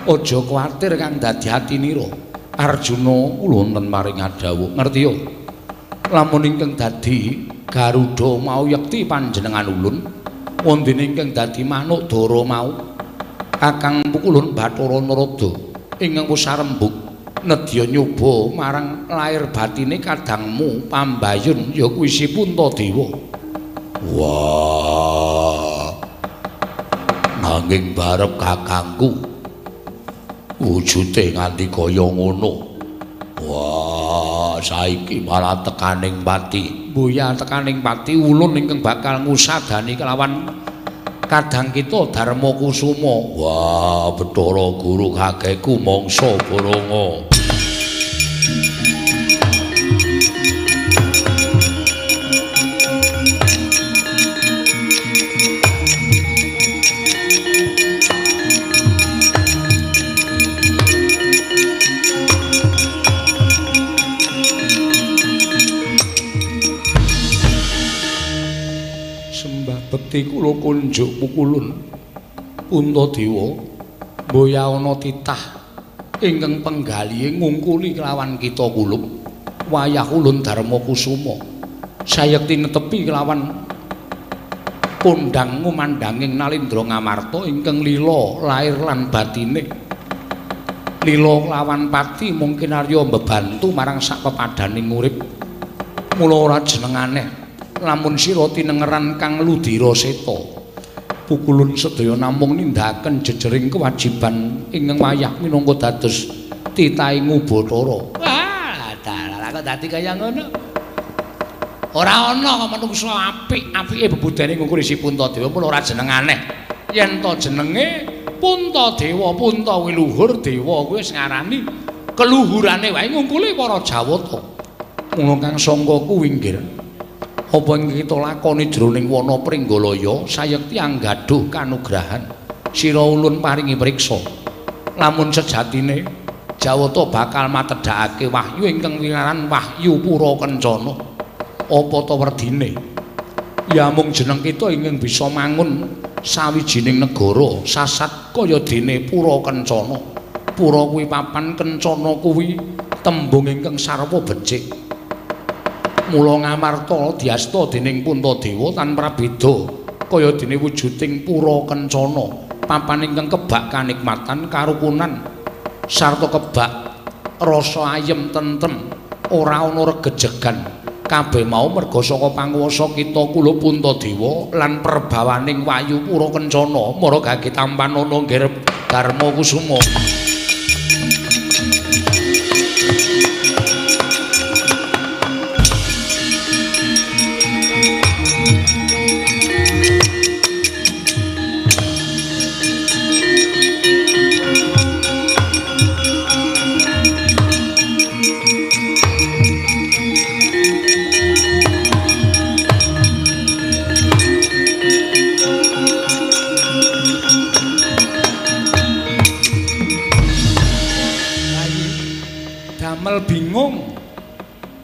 aja kuwatir kang dadi atinira Arjuna kula wonten maring adhawuh ngerti yo lamun ingkang dadi Garuda mau yekti panjenengan ulun wondene ingkang dadi Manuk Dara mau kakang pukulun Bathara Narada ingkang wis sarembug nedya nyoba marang lair batine kadangmu pambayun ya kuwi si Puntadewa. Wah, nanging barep kakangku wujude nganti kaya ngono. Wah, saiki malah tekaning pati. Mboya tekaning pati ulun ingkang bakal ngusadani kelawan kadang kita Darma Kusuma. Wah, Bathara Guru kakekku mangsa bolonga. Bekti kula kunjuk pukulun Puntadewa mboya ana titah ingkang penggalihe ngungkuli kelawan kita kulup wayah ulun Darma Kusuma sayekti netepi kelawan kondang ngumandhanging Nalindra Ngamarta ingkang lila lair lan batine lila kelawan pati mungkin arya mbebantu marang sak pepadaning urip mula ora jeneng aneh lamun sira tinengeran kang ludira seta pukulun sedaya namung nindakaken jejering kewajiban ingkang wayah minangka dados titahing Ubathara. Wah, dalah kok dadi kaya ngono. Ora ana manungsa apik, apike bebudene ngungkuri si Puntadewa pun ora jeneng aneh. Yen to jenenge Puntadewa, Punta kuwi luhur, dewa kuwi wis ngarani keluhurane wae ngungkuli para Jawata. Mula kang sangka kuwi nggih apa ingkang kita lakoni jroning wana Pringgalaya sayekti anggaduh kanugrahan sira ulun paringi priksa lamun sejatine Jawata bakal matedhakake wahyu ingkang winaran Wahyu Pura Kencana apa ta werdine ya mung jeneng kita ingkang bisa mangun sawijining negara sasat kaya dene Pura Kencana. Pura kuwi papan, kencana kuwi tembung ingkang sarwa becik. Mula Ngamarta diasta dening Puntadewa tan prabeda kaya dene wujuding Pura Kencana, papan ingkang kebak kanikmatan karukunan sarta kebak rasa ayem tentrem, ora ana regejegan. Kabeh mau merga saka panguwasa kita kula Puntadewa lan perbawaning Wayu Pura Kencana mara gage tampanana nggih Darma Kusuma.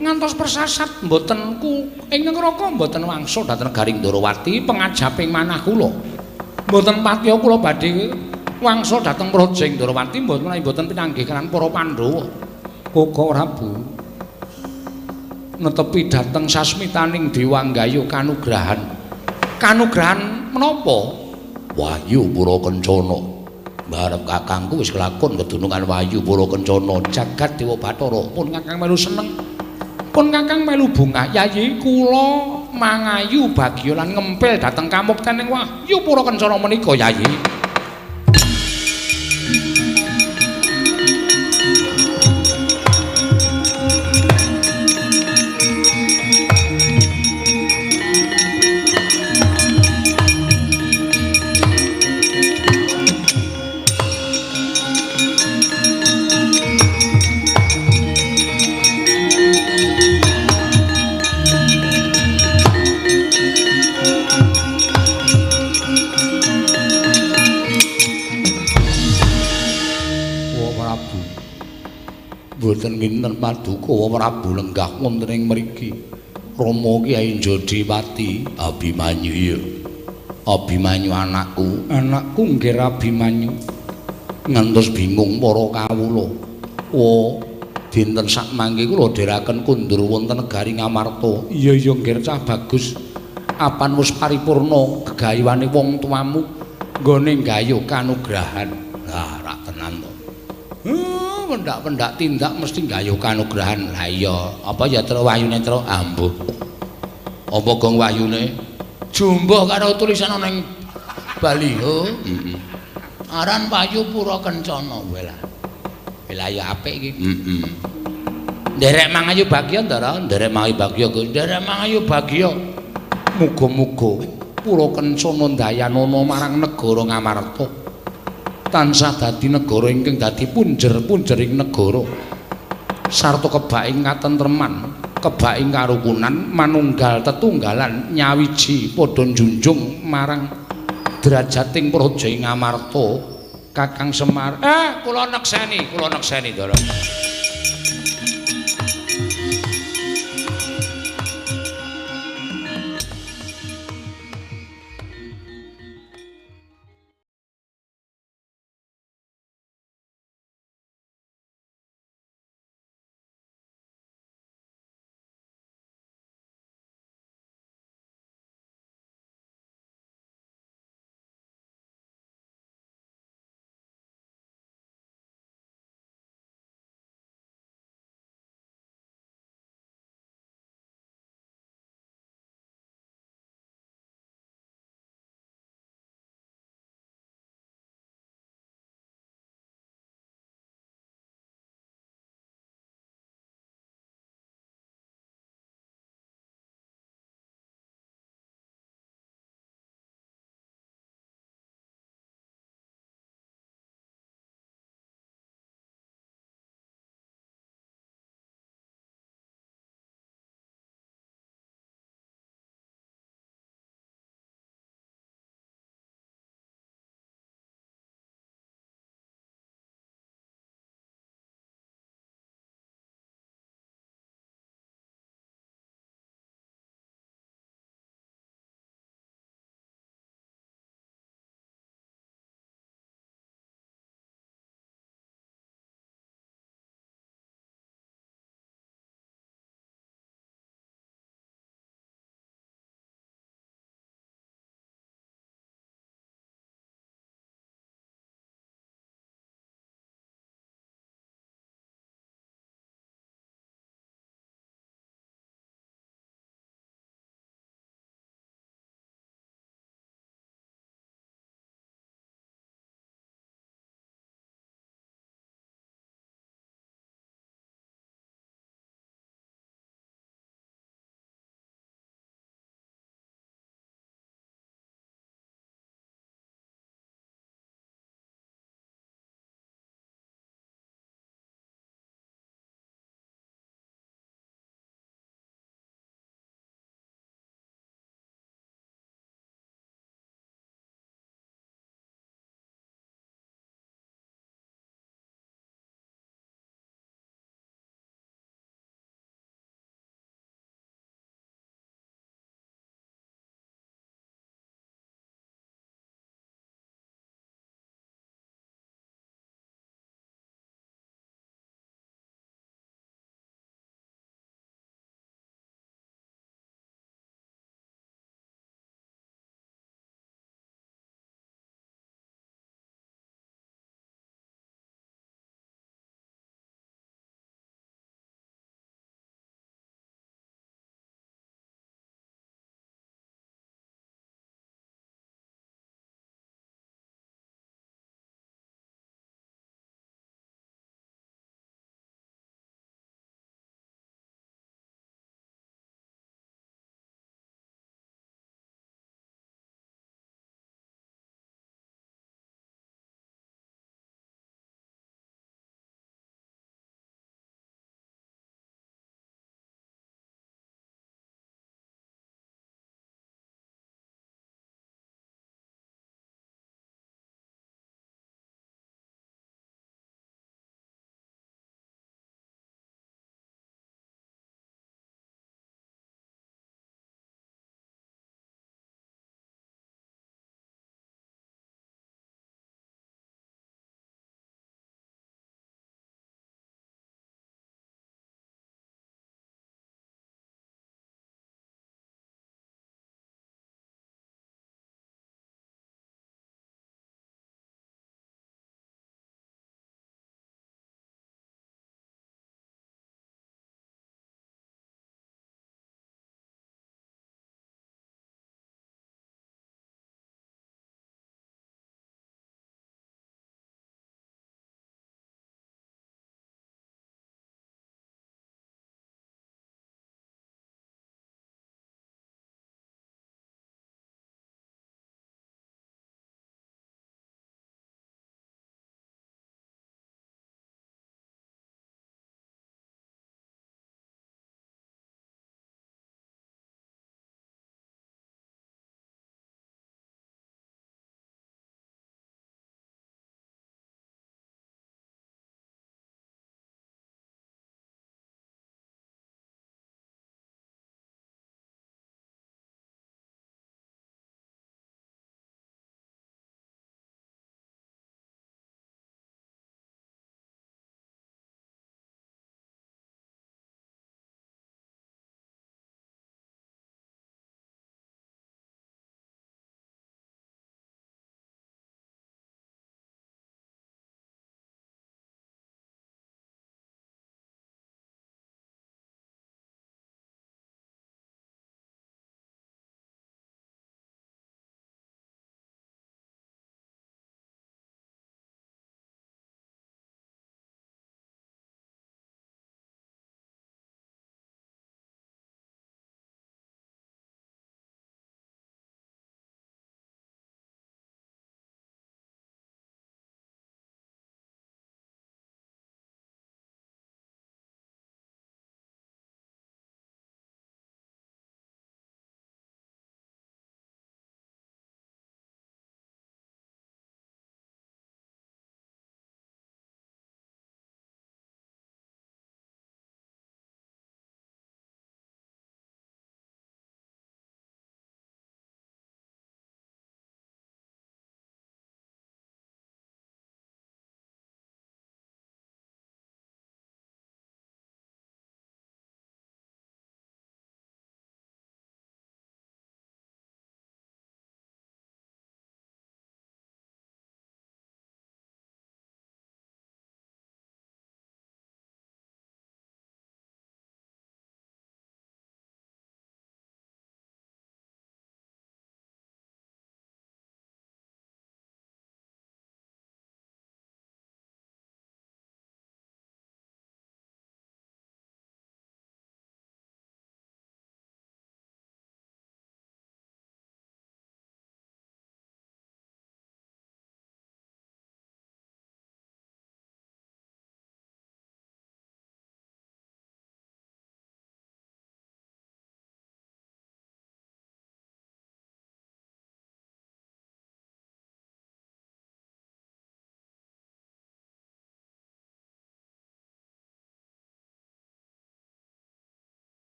Ngantos persasat mboten ku ing neraka mboten wangsul dhateng negari Ndorowati pengajaping manah kula. Mboten patiya kula badhe wangsul dhateng praja Ndorowati mboten menawi mboten pinanggih kaliyan para Pandhawa. Koko Prabu netepi dhateng sasmitaning Dewa Nggayuh kanugrahan. Kanugrahan menapa? Wahyu Pura Kencana. Barep kakangku wis kelakon kedunungan Wahyu Pura Kencana jagat Dewa Bathara. Pun kakang melu seneng. Pun kakang melu bungah yayi kula mangayu bagya lan ngempil dhateng kamukten ing Wahyu Pura Kencana menika yayi. Mboten nginten paduka Prabu lenggah wonten ing mriki. Rama Kyai Jodipati Abimanyu ya. Abimanyu anakku, anakku nggih Abimanyu. Ngantos bingung para kawula. Wa dinten sakmangke kula dherekaken kundur wonten negari Ngamarta. Iya iya nggih cah bagus. Apan wis paripurna gegayuhane wong tuamu nggone nggayuh kanugrahan. Lah rak tenan to. Pendak-pendak tindak mesti nggayuh kanugrahan. Lah iya, apa ya Tru wahyune Tru? Ambuh. Apa gong wahyune? Jumbuh karo tulisan ana ing baliho. Heeh. Aran Wahyu Pura Kencana. Welah. Welah ya apik iki. Heeh. Nderek mangayu bagya, Ndara. Nderek mangayu bagya, Gus. Nderek mangayu bagya. Muga-muga Pura Kencana ndayanana marang negara Ngamarta. Tansah dadi negara ingkang dadi punjer-punjering negara sarta kebaking katentreman, kebaking karukunan, manunggal tetunggalan nyawiji padha njunjung marang derajating praja ing Ngamarta. Kakang Semar, kula nekseni, Ndara.